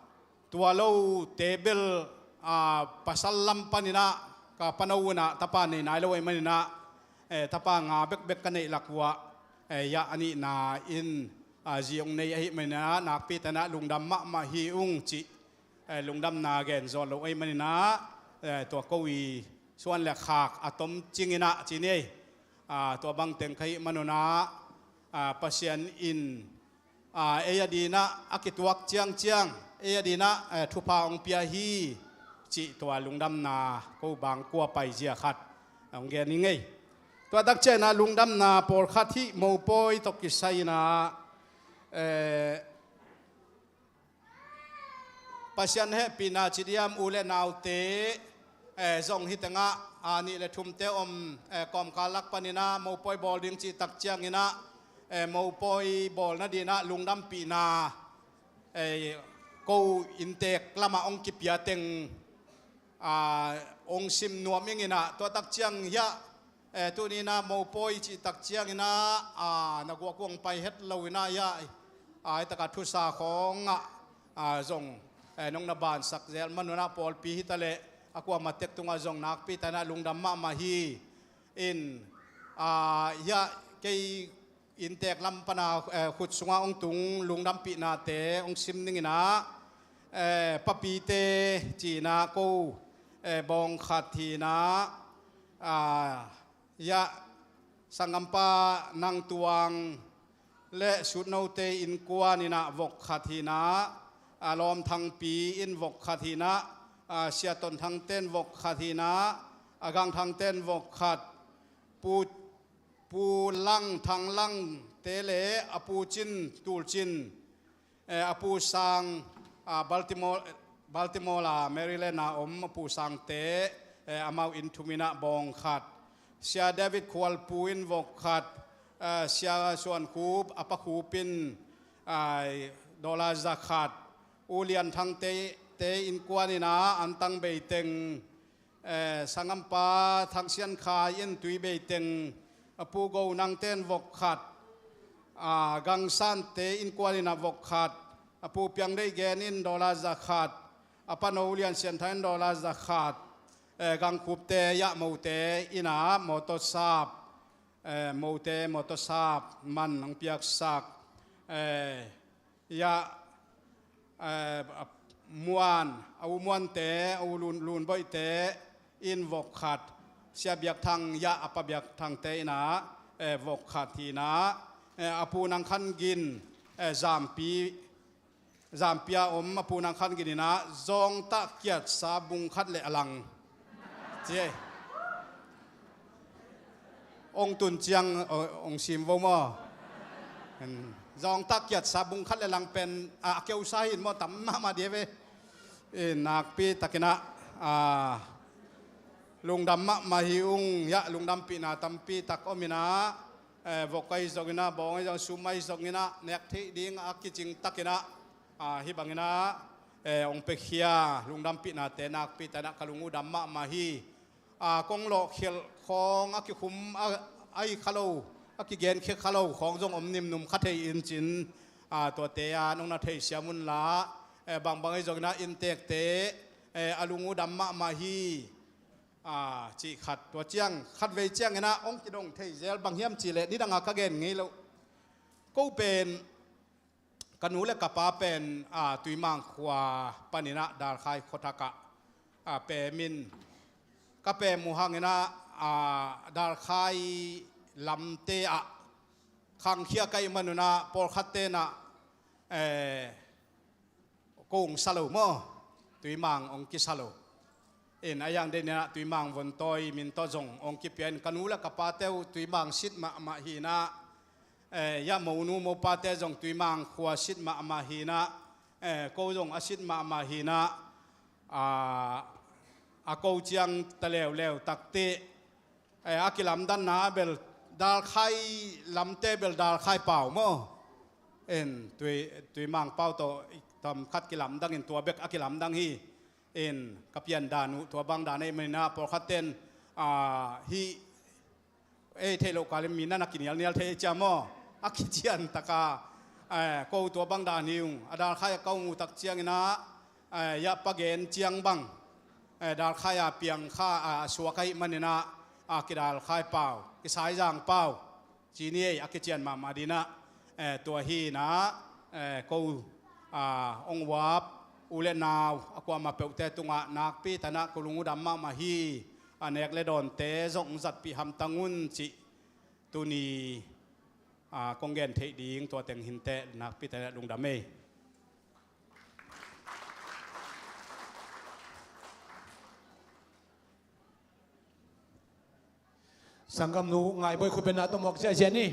tua lote bel, ah, pasal lam paninah ka pano unah tapa nei nai lo ahih maninah, eh, tapa nga bekbek ka neih lak uah, eh, ya a nihna in, ah, zi hong nei ahih maninah nakpi takinah lungdam mahmah hi ung cih, eh, lungdamna gen zawh lo ahih maninah, eh, tua ko i suan le khak a tom cinginah ci ni ei. Ah, tua bang teng ka hih manunah, ah, Pasian in, ah, ei a dinah a kituak ciangciang, ei a dinah, eh, thupha hong pia hi cih tua lungdamna ko bangkua paizia khat hong gen ing ei. Tua tak cianginah lungdamna pawlkhat hih mopawi tawh kisai inah, eh, Pasian hehpihna ci diam, u le naute, eh, zong hih tengah, ah, nih le thumte om, eh, kawmkal lak paninah mopawi bawl ding cih tak cianginah, eh, mopawi bawl nadinah lungdampihna, eh, ko inntek lamah hong kipia teng, ah, hong sim nuam ing inah, tua tak ciang hiah, eh, tuninah mopawi cih tak cianginah, ah, na guak uh hong pai het lo inah hiah, ah, hih takah thusa khawngah, ah, zong, eh, nong na bansak zel manunah pawlpi hi taleh a kuamah tek tungah zong nakpi takinah lungdam mahmah hi. In, ah, hiah kei inntek lam pana, eh, khut sungah hong tung lungdampihnate hong sim ning inah, eh, papite ci inah ko, eh, bawng khat hi inah, ah, ya sanggampa Nang Tuang le Sutnote innkuan inah vok khat hi inah, a Lawm Thangpi in vok khat hi-in ah, a Sia Ton Thangte in vok khat hi-in ah, a Gang Thangte in vok khat, Pu, Pu Lang Thang Langte le a Pu Cin Tul Cin, eh, a Pu Sang, ah, Baltimore, Baltimore a Maryland a om a Pu Sangte, eh, amau inn thum in ah bawng khat. Sia David Khualpu in vok khat, eh, Sia Suan Khup, a Pa Khup in, ah, dollar za khat. U Lian Thangte, te innkuan in ah Antang Beiteng, eh, sanggampa Thang Sian Khai in Tui Beiteng, a Pu Go Nangte in vok khat, a Gang Sante innkuan in ah vok khat, a Pu Piang Deih Gen in dollar za khat, a Pa No Lian Sian Thang in dollar za khat, eh, Gang Khupte, Yah Mote in ah mawtaw sap, eh, Mote mawtaw sap man hong piaksak, eh, Yah, eh, a Muan, a U Muante, a U Lun, Lun Boihte in vok khat, Sia Biak Thang, Yah a Pa Biak Thangte in ah, eh, vok khat hi-in ah, eh, a Pu Nang Khan Gin, eh, Zampi, Zampi a om a Pu Nang Khan Gin in ah zawngtah kiatsa bung khat le a lang ci ei. Ong tun ciang, o, ong sim vo maw? En, zawngtah kiatsa bung khat le lang pen, a, a keusa hi-in maw, tam mahmah dih ve. Eh, nakpi takin ah, a, lungdam mahmah hi ung, Yah, lungdampihna tampi tak om in ah, eh, vok ahi zongin ah, bawng ahi zong, sum ahi zongin ah, nek theih ding a kicing takin ah, a, hih bangin ah, eh, ong piakhia lungdampihnate nakpi takin ah ka lung uh dam mahmah hi. A, kong lawhkhelh khawng a kikhum a, a hi kha lo, a kigenkhia kha lo khawng zong om nimnum kha thei in cin, a, tuate a nong na theisiam un la, eh, bangbang ahi zongin ah inntekte, eh, a lung uh dam mahmah hi. A, cih khat, tua ciang, khatvei ciangin ah hong kidong thei zel, bang hiam cih leh nidang a ka gen ngei loh. Ko pen, ka nu le ka pa pen, a, Tuimang khua panin ah Dalkhai khuathak ah, a, pem in, ka pem uh hangin ah, a, Dalkhai lamte ah khangkhia ka hih man un ah pawlkhatte in ah, eh, ko hong sa lo maw, Tuimang hong kisa lo. In a hiang den in ah Tuimang vontawi min tawh zong hong kipia in, ka nu le ka pate uh Tuimang sit mahmah hi-in ah, eh, Yah monu mopate zong Tuimang khua sit mahmah hi-in ah, eh, ko zong a sit mahmah hi-in ah, a, a ko ciang ta leuleu takte, eh, a kilamdanna bel Dalkhai lamte bel Dalkhai pau maw? En, Tui, Tuimang pau tawh tam khat kilamdang in tua bek a kilamdang hi. En, ka pian dan uh tua bang dan ahih manin ah pawlkhat ten, a, hih ei theih loh kalin mi na na kinialnial thei cia maw? A kician taka, eh, ko tua bang dan hi ung. A Dalkhai a ka hong uh tak ciangin ah, eh, Yah pa gen ciang bang, eh, Dalkhai a piang kha, a, suak ahih manin ah, a, kidalkhai pau, kisaizang pau ci ni ei, a kician mahmah ding ah, eh, tua hi-in ah, eh, ko, a, hong uap u le nau a kuamah peuhte tungah nakpi takin ah ko lung uh dam mahmah hi. A, nek le dawnte zong zatpih hamtang un cih tuni, a, kong gen theih ding tua teng hi inteh, nakpi takin ah lungdam ei. Sanggamnu Ngai Bawi khut bengna tawh muak ziahziah ni.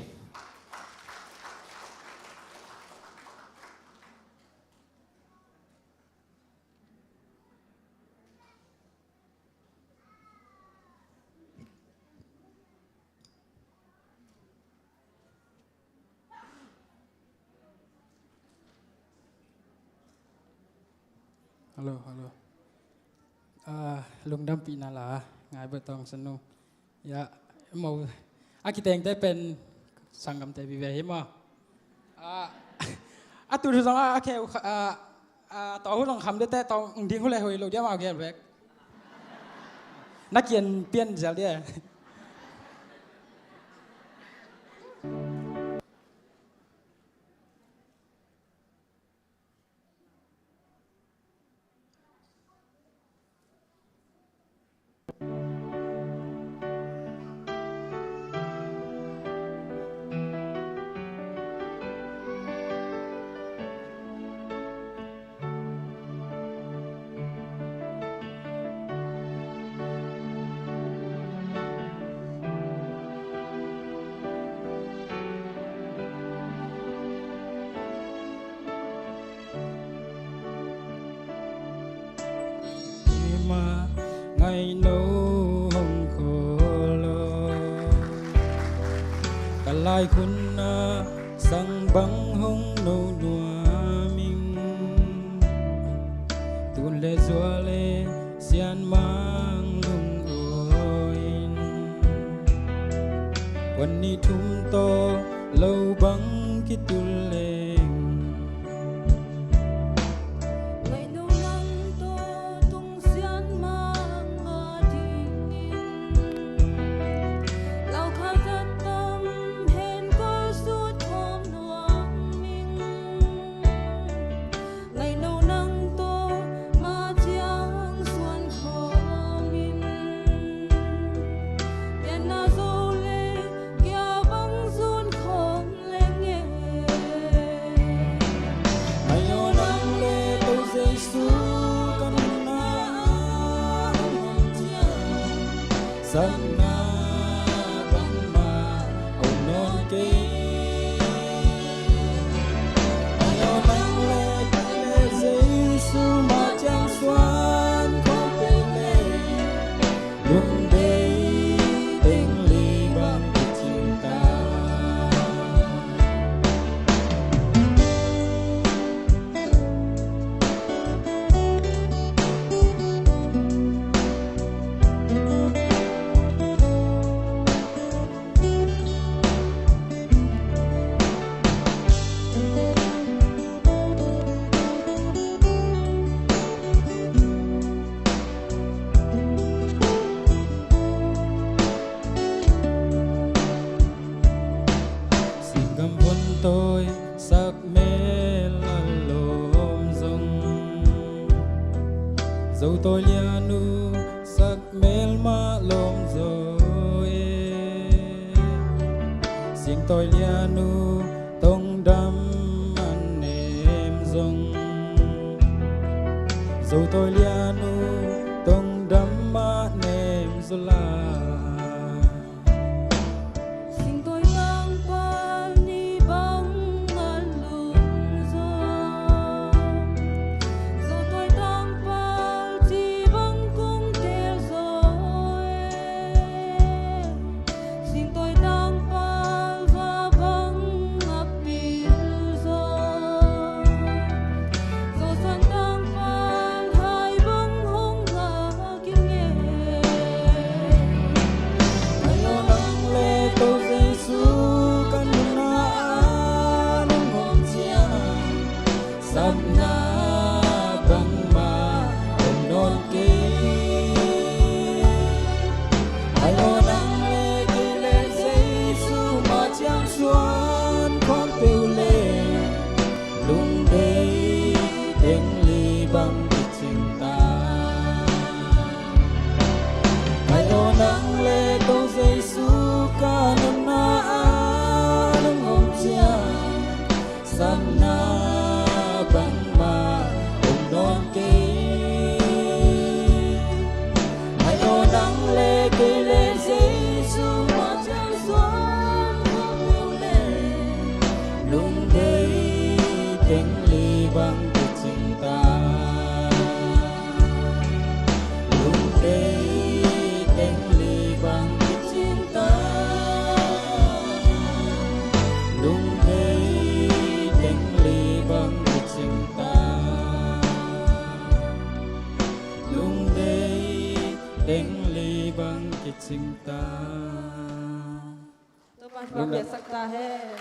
Hello, hello. Ah, lungdampihna la, Ngai Bawi Tawng Sanu. Ya, mo. A kitengte pen sanggamte vive hi maw. Ah, a tu zong a, a kheu kha, ah, a, tawh hu zong kham dete tawh ding hu le hoi lo dia mau gel vek. Na kian pian zel dia. No hong khawl aw. Ka laikhun ah sang bang hong no nuam ing. Tun le zua le sianmang lungawi in, puan nih thum tawh lo bang kitul leng. Ngaihno nang tawh tung sianmang a dingin, laukhal zat tam hen kawlsut khawm nuam ing. Ngaihno nang tawh ma ciang suan khawm in, pianna zo le kia bang zun khawm leng e. Ngaihno nang le To Jesu ka nunna a hong om ciang, satna bangmah om nawn kei. Ngaihno nang le kei le Jesu ma ciang suan khawm peuh leh, lungdei teng li bang kicing ta. Singgam von tawi sak mel a lawm zong, Zo tawi lian uh sak mel mah lawm zaw e. Sing tawi lian uh tongdam a nem zong, Zo tawi lian uh tongdam a nem zaw lai. Singtawi tangpal ni bang a lum zaw, Zotawi tangpal ci bang kong tel zaw e. Singtawi tangpal va bang a pil zaw, Zosuan tangpal hai bang hong ngak ing e. Ngaihno nang le To Jesu ka nunna a nong om ciang, satna bangmah om nawn kei. Ngaihno nang le kei le Jesu ma ciang suan khawm peuh leh, lungdei teng li bang kicing ta. Ngaihno nang le To Jesu ka nunna a nong om ciang, satna bangmah om nawn kei. Ngaihno nang le kei le Jesu ma ciang suan khawm peuh leh, lungdei teng li bang kicing ta. Lungdei teng li bang kicing ta. Lungdei teng li bang kicing ta. Lungdei teng li bang kicing ta. Topa thupha piaksak ta hen.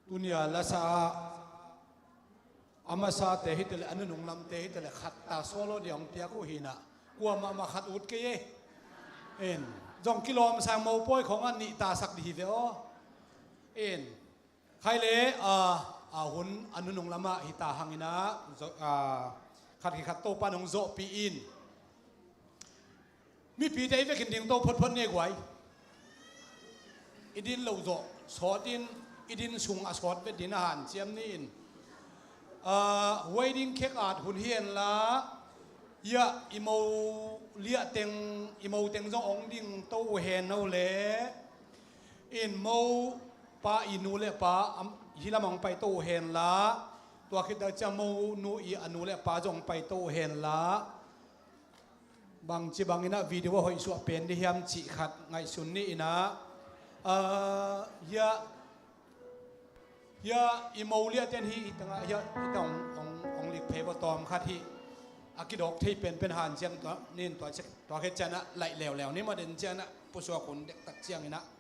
Tuni-a lasa ah a masate hi taleh, a nunung lamte hi taleh, khat ta solo ding hong piak uh hi-in ah, kuamah mah khat ut kei e. In, zong kilawm sang mopawi khong a nih ta sak ding hi ve aw. In, khai le, a, a hun a nunung lamah hi ta hangin ah, zo-, a, khat hi khat Topa nong zawhpih in. Mipite i vekin ding to photphot ni guai. I din lo zawh sawt in, i din sung a sawt vet din a hanciam ni in. A, wedding cake at hun hi henla, ya, i mo liah teng, i mo teng zong ong ding to uh hen no le. In mo Pa i nu le pa, am, hih lamah hong paito uh henla, tua khit tak ciang Mo nu i a nu le pa zong hong paito uh henla, bangci banginah video hoih suah pen dih hiam cih khat ngaihsun ni inah, ah, hiah, hiah i Mo liahten hih, hih tangah, hiah, hih tang hong, hong, hong lik phei bawtawm khat hih, a kidawk thei penpen hanciam tua, nin tua, tua khit cianah laih leuleu ni mah den cianah pusuak hun dektak cianginah.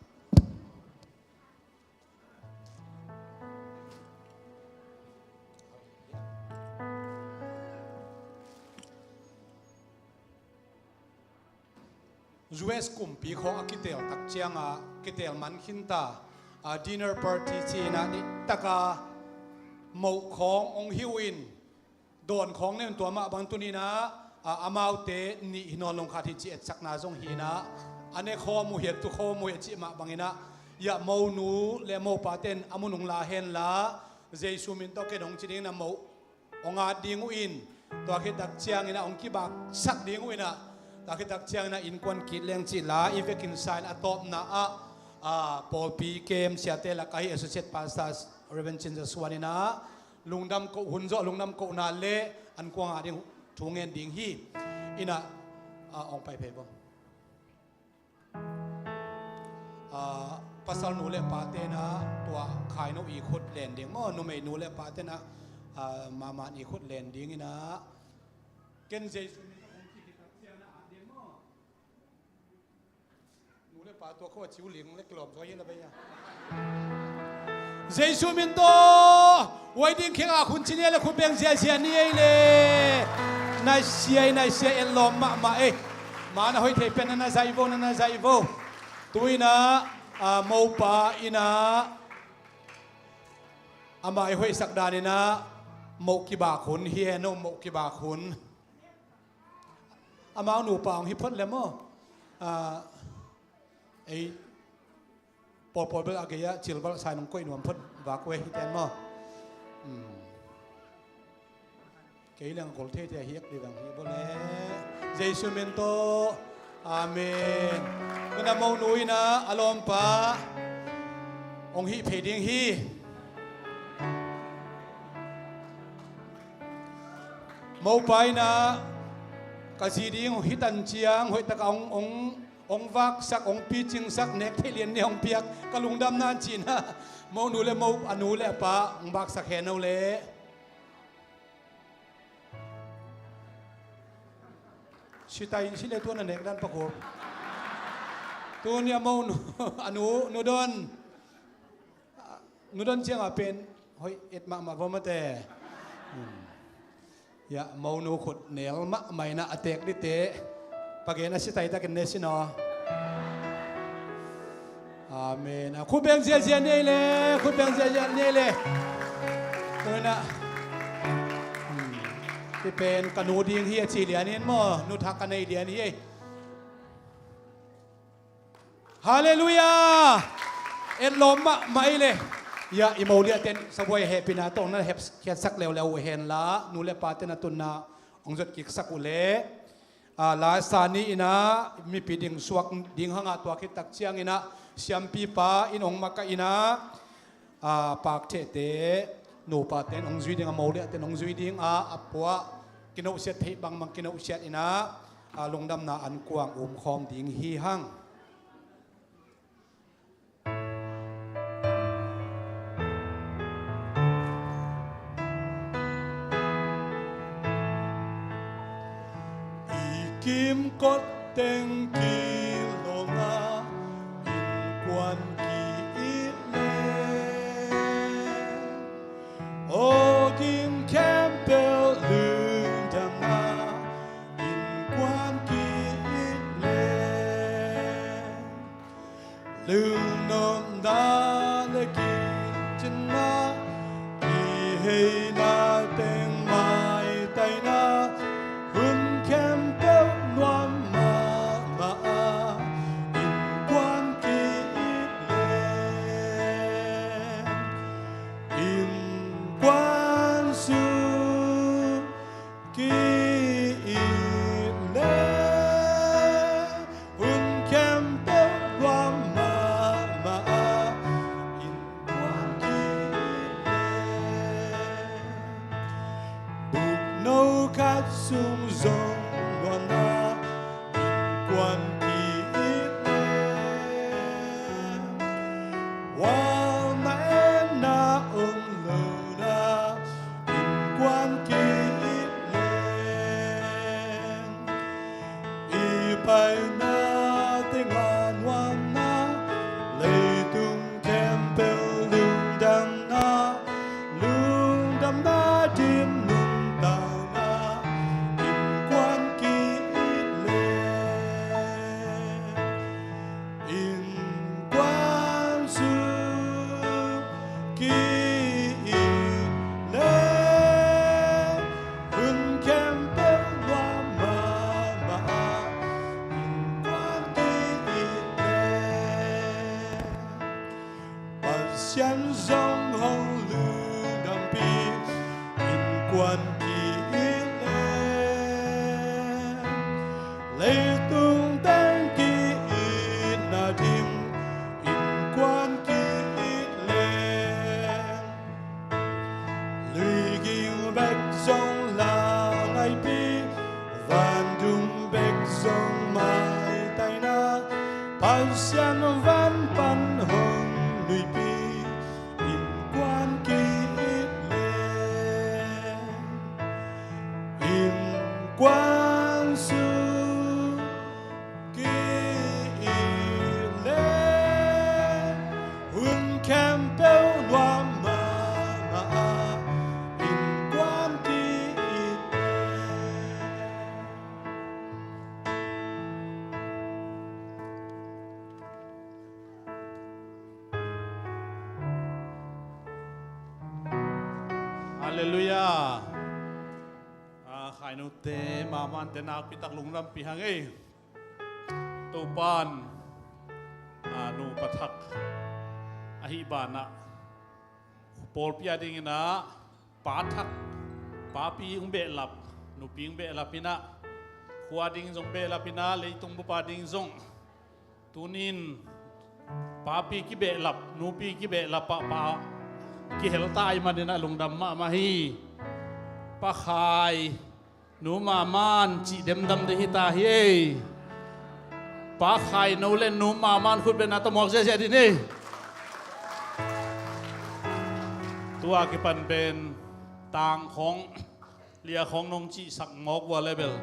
U S kumpi khawng a kitel tak cianga kitel man khinta, a dinner party cinah nihtaka moh khawng hong hi uh in, dawn khawng neun tua mah bang tuninah, a, amaute nih hi nawn lungkhat hi ci etsakna zong hinah, a ne khawm uh hi, a tu khawm uh hi a cih mah banginah, iah Mo nu le Mo paten a mun hong la henla, Jesu min tawh ken hong ci dinginah moh hong at ding uh in, tua khit tak cianginah hong kibaksak ding uh inah, tua khit tak cianginah innkuan kit leng cih la i vekin sa in a tawpna ah, a, pawlpi kem siate lakah hi Associate Pastor Reverend Cin Za Suan inah, lungdam koh hun zawh, lungdam kohna le an kuang a ding thu ngen ding hi. Inah, a, hong pai phei bo. A, pasal nu le pa tenah tua khaino i khut len ding maw, numei nu le pa tenah, a, mahmah i khut len ding inah. Ken Jesu min tawh hong ci khit tak cianginah at ding maw. Nu le pa tua khua ciu ling le kilawm zaw hi la bei a. Jesu min tawh huai ding kheng a khun ci ni le khut beng ziazia ni ei le. Naisiai, naisiai, etlawm mahmah ei. Ma na hoih thei pen na na zaih vo, na na zaih vo. Tu inah, a, mopa inah amah i hoihsak dan inah moh kibak hun hi hen, no moh kibak hun. Amau nupa hong hi phot le maw? Ah, ei, pawlpawl bel a gei-ah cilbal sai nong koih nuam phot vak uh e, hiten maw? Hmm. Kei leng a gol theithei a hiak dih vang hi bo le. Jesu min tawh. Amen. Tuna Mo nu inah a lawmpa hong hih phei ding hi. Mopa inah ka zi ding hong hi tan ciang hoih takah hong, hong, hong vaksak, hong picingsak, nek theih lian ni hong piak, ka lungdam nan cinah Mo nu le Mo a nu le a pa hong vaksak hen o le. Sitai si le tuan a nek dan pakhup. Tuni a Mo nu, a nu, nu don. Nu don cianga pen hoih et mahmah vo mate. Hmm. Iah Mo nu khut nel mahmah inah a tek dite. Pagen a sitai takin ne sin aw. Amen. A khut beng ziazia ni ei le, khut beng ziazia ni ei le. Tuna, hmm, hih pen ka nu ding hi a ci lian in maw, nu thak ka nei lian hi ei. Halleluiah. Etlawm mahmah ei le. Iah i Mo liahten sabuai hehpihna tawh na hep khiatsak leuleu uh henla, nu le paten a tunna hong zot kiksak uh le. A, la sa ni inah mipi ding suak ding hangah tua khit tak cianginah siampipa in hong makaih inah, a, pakthehte nupaten hong zui ding a, Mo liahten hong zui ding a, a puah kinohsiat theih bangbang kinohsiat inah, a, lungdamna an kuang umkhawm ding hi hang. I kimkot teng kilawng a innkuan ki-it le, awging khempeuh lungdam a innkuan ki-it le, lungnopna le kicinna, kiheina teng maitaina, hun khempeuh nuam mahmah a innkuan ki-it le, innkuan sung ki-it le, hun khempeuh nuam mahmah a No khat sung zong nuamna innkuan ki-it leng, hualna enna om lona innkuan ki-it leng, i paina tengah nuamna, leitung khempeuh lungdamna, lungdamna dim nuntakna innkuan ki-it leng, innkuan sung ki-it leng, hun khempeuh nuam mahmah a innkuan ki-it leng, Pasian zong hong lungdampih innkuan ki-it leng, leitung teng ki-itna dim innkuan ki-it leng, luiging bek zong langaipi, vandum bek zong maitaina, Pasian van pan hong nuihpih innkuan ki-it leng, innkuan sung ki-it leng, hun khempeuh nuam mahmah a innkuan ki-it leng. Halleluiah. A, khainote, mamante nakpitak lungdampi hang ei. Topan, a, nupa thak ahih banah, pawlpi a dinginah pa thak, papi hong behlap, nupi hong behlap inah, khua ding zong behlap inah, leitung bup a ding zong tunin papi kibehlap, nupi kibehlap ah pa kihel ta ahih maninah lungdam mahmah hi. Pa Khai, nu Maman cih demdam ding hi ta hi ei. Pa Khai no le nu Maman khut beng na tawh muak ziahziah ding ei. Tua kipan pen tang khawng, lia khawng nong cihsak mawk uh a le bel,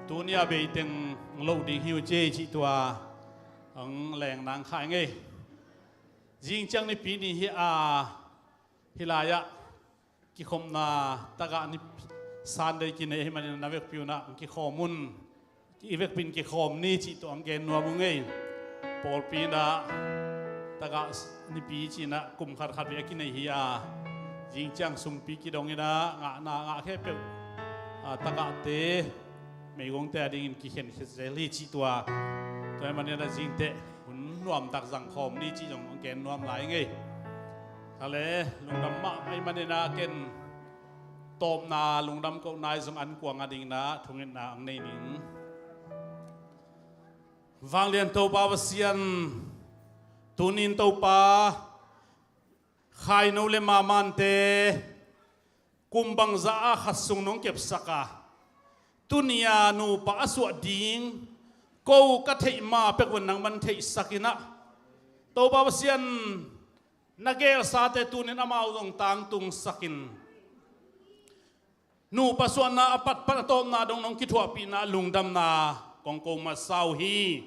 tuni a beiteng loh ding hi uh ci cih tua ang leng nang khai ngei. Zing ciang Nipi ni hi a, hih lai-ah kikhopna tagah ni, Sunday kinei ahih manin na vekpi unah ang kikhawm un. I vekpi in kikhawm ni cih tua ang gen nuam uh ngei. Pawlpi inah tagah Nipi cinah kum khat khat vei a kinei hi a, zing ciang sumpi kidong inah ngahna ngah khempeuh, a, tagahte, meigongte a dingin kikhen khia zel hi cih tua. Tua ahih maninah zingteh hun nuamtak zangkhawm ni cih zong ang gen nuam lai ngei. Kha le, lungdam mahmah ahih maninah ken tawpna lungdam kohna i zong an kuang a dinginah thungetna ang nei ning. Vanglian Topa Pasian, tunin Topa, Khaino le Mamante kum bangzah a khat sung nong kepsak a, tuni-a nupa a suah ding ko ka theih ma pek un nangman theihsak inah, Topa Pasian, na gelsate tunin amau zong tangtungsak in, nupa suahna a patpat a tawpna dong nong kithuahpihna a lungdamna kong ko masa uh hi.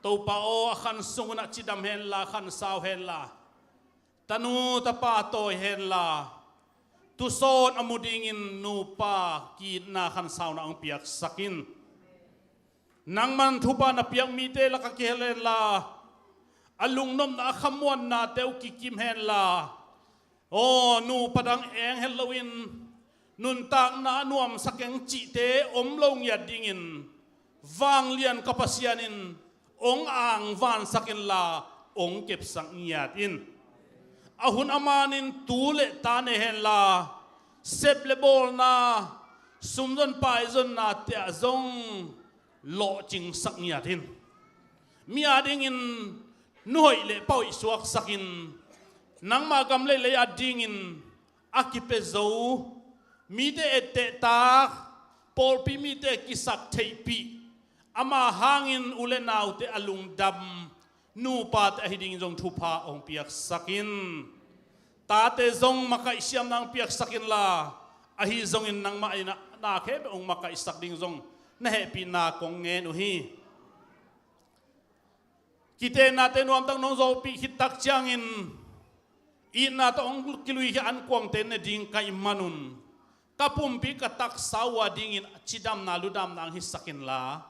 Topa aw, a khan sung unah cidam henla, khansau henla, tanu tapa tawi henla, tusawn a mu dingin nupa ki-itna khansauna hong piaksak in. Nangman thupha na piak mite lakah kihel henla, a lungnopna a khamuannate uh kikim henla, aw, nupa dang eng het loin nuntakna a nuamsa keng cihte om lo ngiat dingin vanglian ka Pasian in hong angvansak inla hong kepsak ngiat in. A hun a manin tu le ta nei henla, sep le bawlna, sumzon paizonnate ah zong lawhcingsak ngiat in. Mi a dingin nuhoih le pahoih suaksak in, nangma gam le lei a dingin a kipia zo mite ettehtak, pawlpi mite kisaktheihpih, ama hangin u le naute a lungdam nupate ahi ding zong thupha hong piaksak in. Tate zong makaihsiamna hong piaksak inla, ahi zongin nangmah in na khempeuh hong makaihsak ding zong na hehpihna kong ngen uh hi. Kitenate nuamtak nong zawhpih khit tak ciangin, itna tawh hong kiluikhia ankuangte ne ding ka hih manun, ka pumpi ka taksa uh a dingin cidamna ludamna hong hisak inla,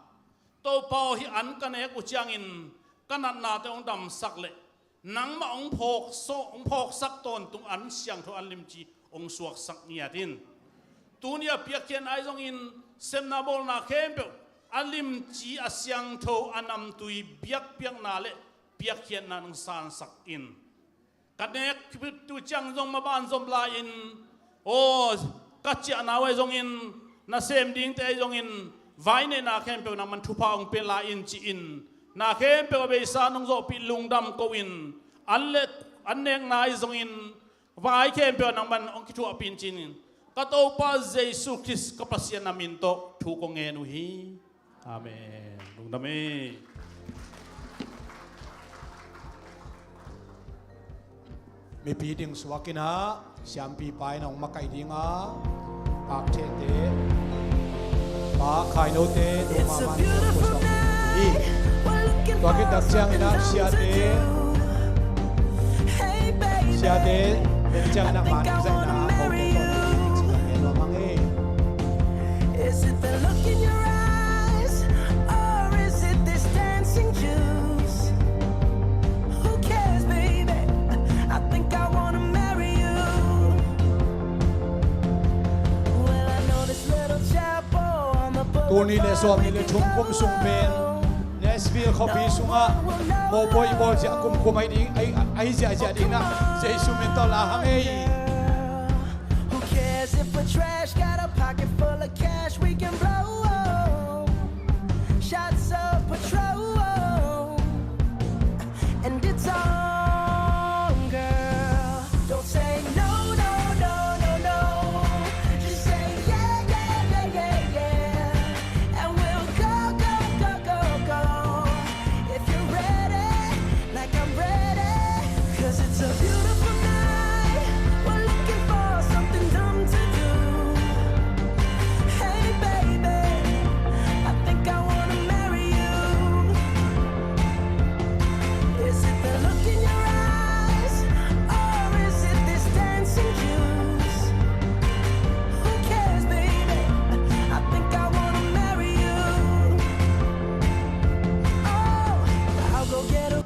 Topa aw, hih an ka nek uh ciangin ka natnate hong damsak leh nangmah hong phawksak, hong phawksak tawntung an siangtho an limci hong suaksak ngiat in. Tuni a piakkhiatna ahi zongin, sepna bawlna khempeuh a limci, a siangtho, a namtui biakpiakna le piakkhiatna hong sansak in. Ka nek tu ciang zong maban zom lai-in, aw, ka ciahna uh ahi zongin, na sem dingte ahi zongin, vainehna khempeuh nangman thupha hong pia lai in ci-in, na khempeuh a beisa nong zawhpih lungdam ko-in, an le an nekna ahi zongin, vai khempeuh nangman hong kithuahpih in ci-in, ka Topa Jesu Khrist ka Pasian a min tawh thu kong ngen uh hi. Amen. Lungdam hi. Mipi ding suak in ah, siampipa in hong makaih ding a, Pak Thete, Pa Khai Note, Numa Man Note, hi. Tua khit tak ciangin ah siate, siate, bek ciangin ah man zaihna kote tawh, hi. Is it the look in your eyes, or is it this dancing juice? Who cares, baby? I think I wanna marry you. Well, I know this little chapel on the boulevard. Tul nih le sawmnih le thum kum sung pen Nashville khuapi sungah mawhpuai i bawl ziah kumkum ahi ding, ahi, ahi ziahziah ding ah Jesu min tawh la hang ei. Who cares if we're trash? Got a pocket full of cash we can blow. Shots of Patron. And it's on, girl. Don't say no, no, no, no, no. Just say yeah, yeah, yeah, yeah, yeah. And we'll go, go, go, go, go. If you're ready, like I'm ready. 'Cause it's a beautiful night. We're looking for something dumb to do. Hey, baby, I think I wanna marry you. Is it the look in your eyes, or is it this dancing juice? Who cares, baby? I think I wanna marry you. Oh, I'll go get a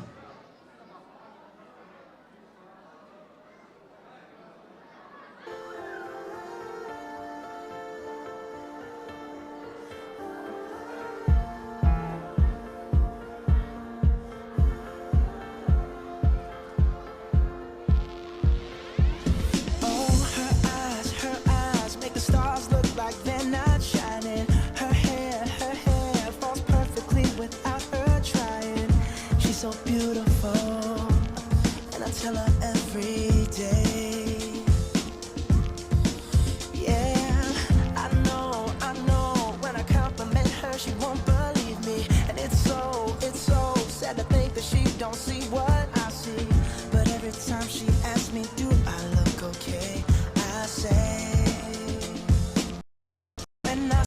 Oh, her eyes, her eyes make the stars look like they're not shining. Her hair, her hair falls perfectly without her trying. She's so beautiful, and I tell her every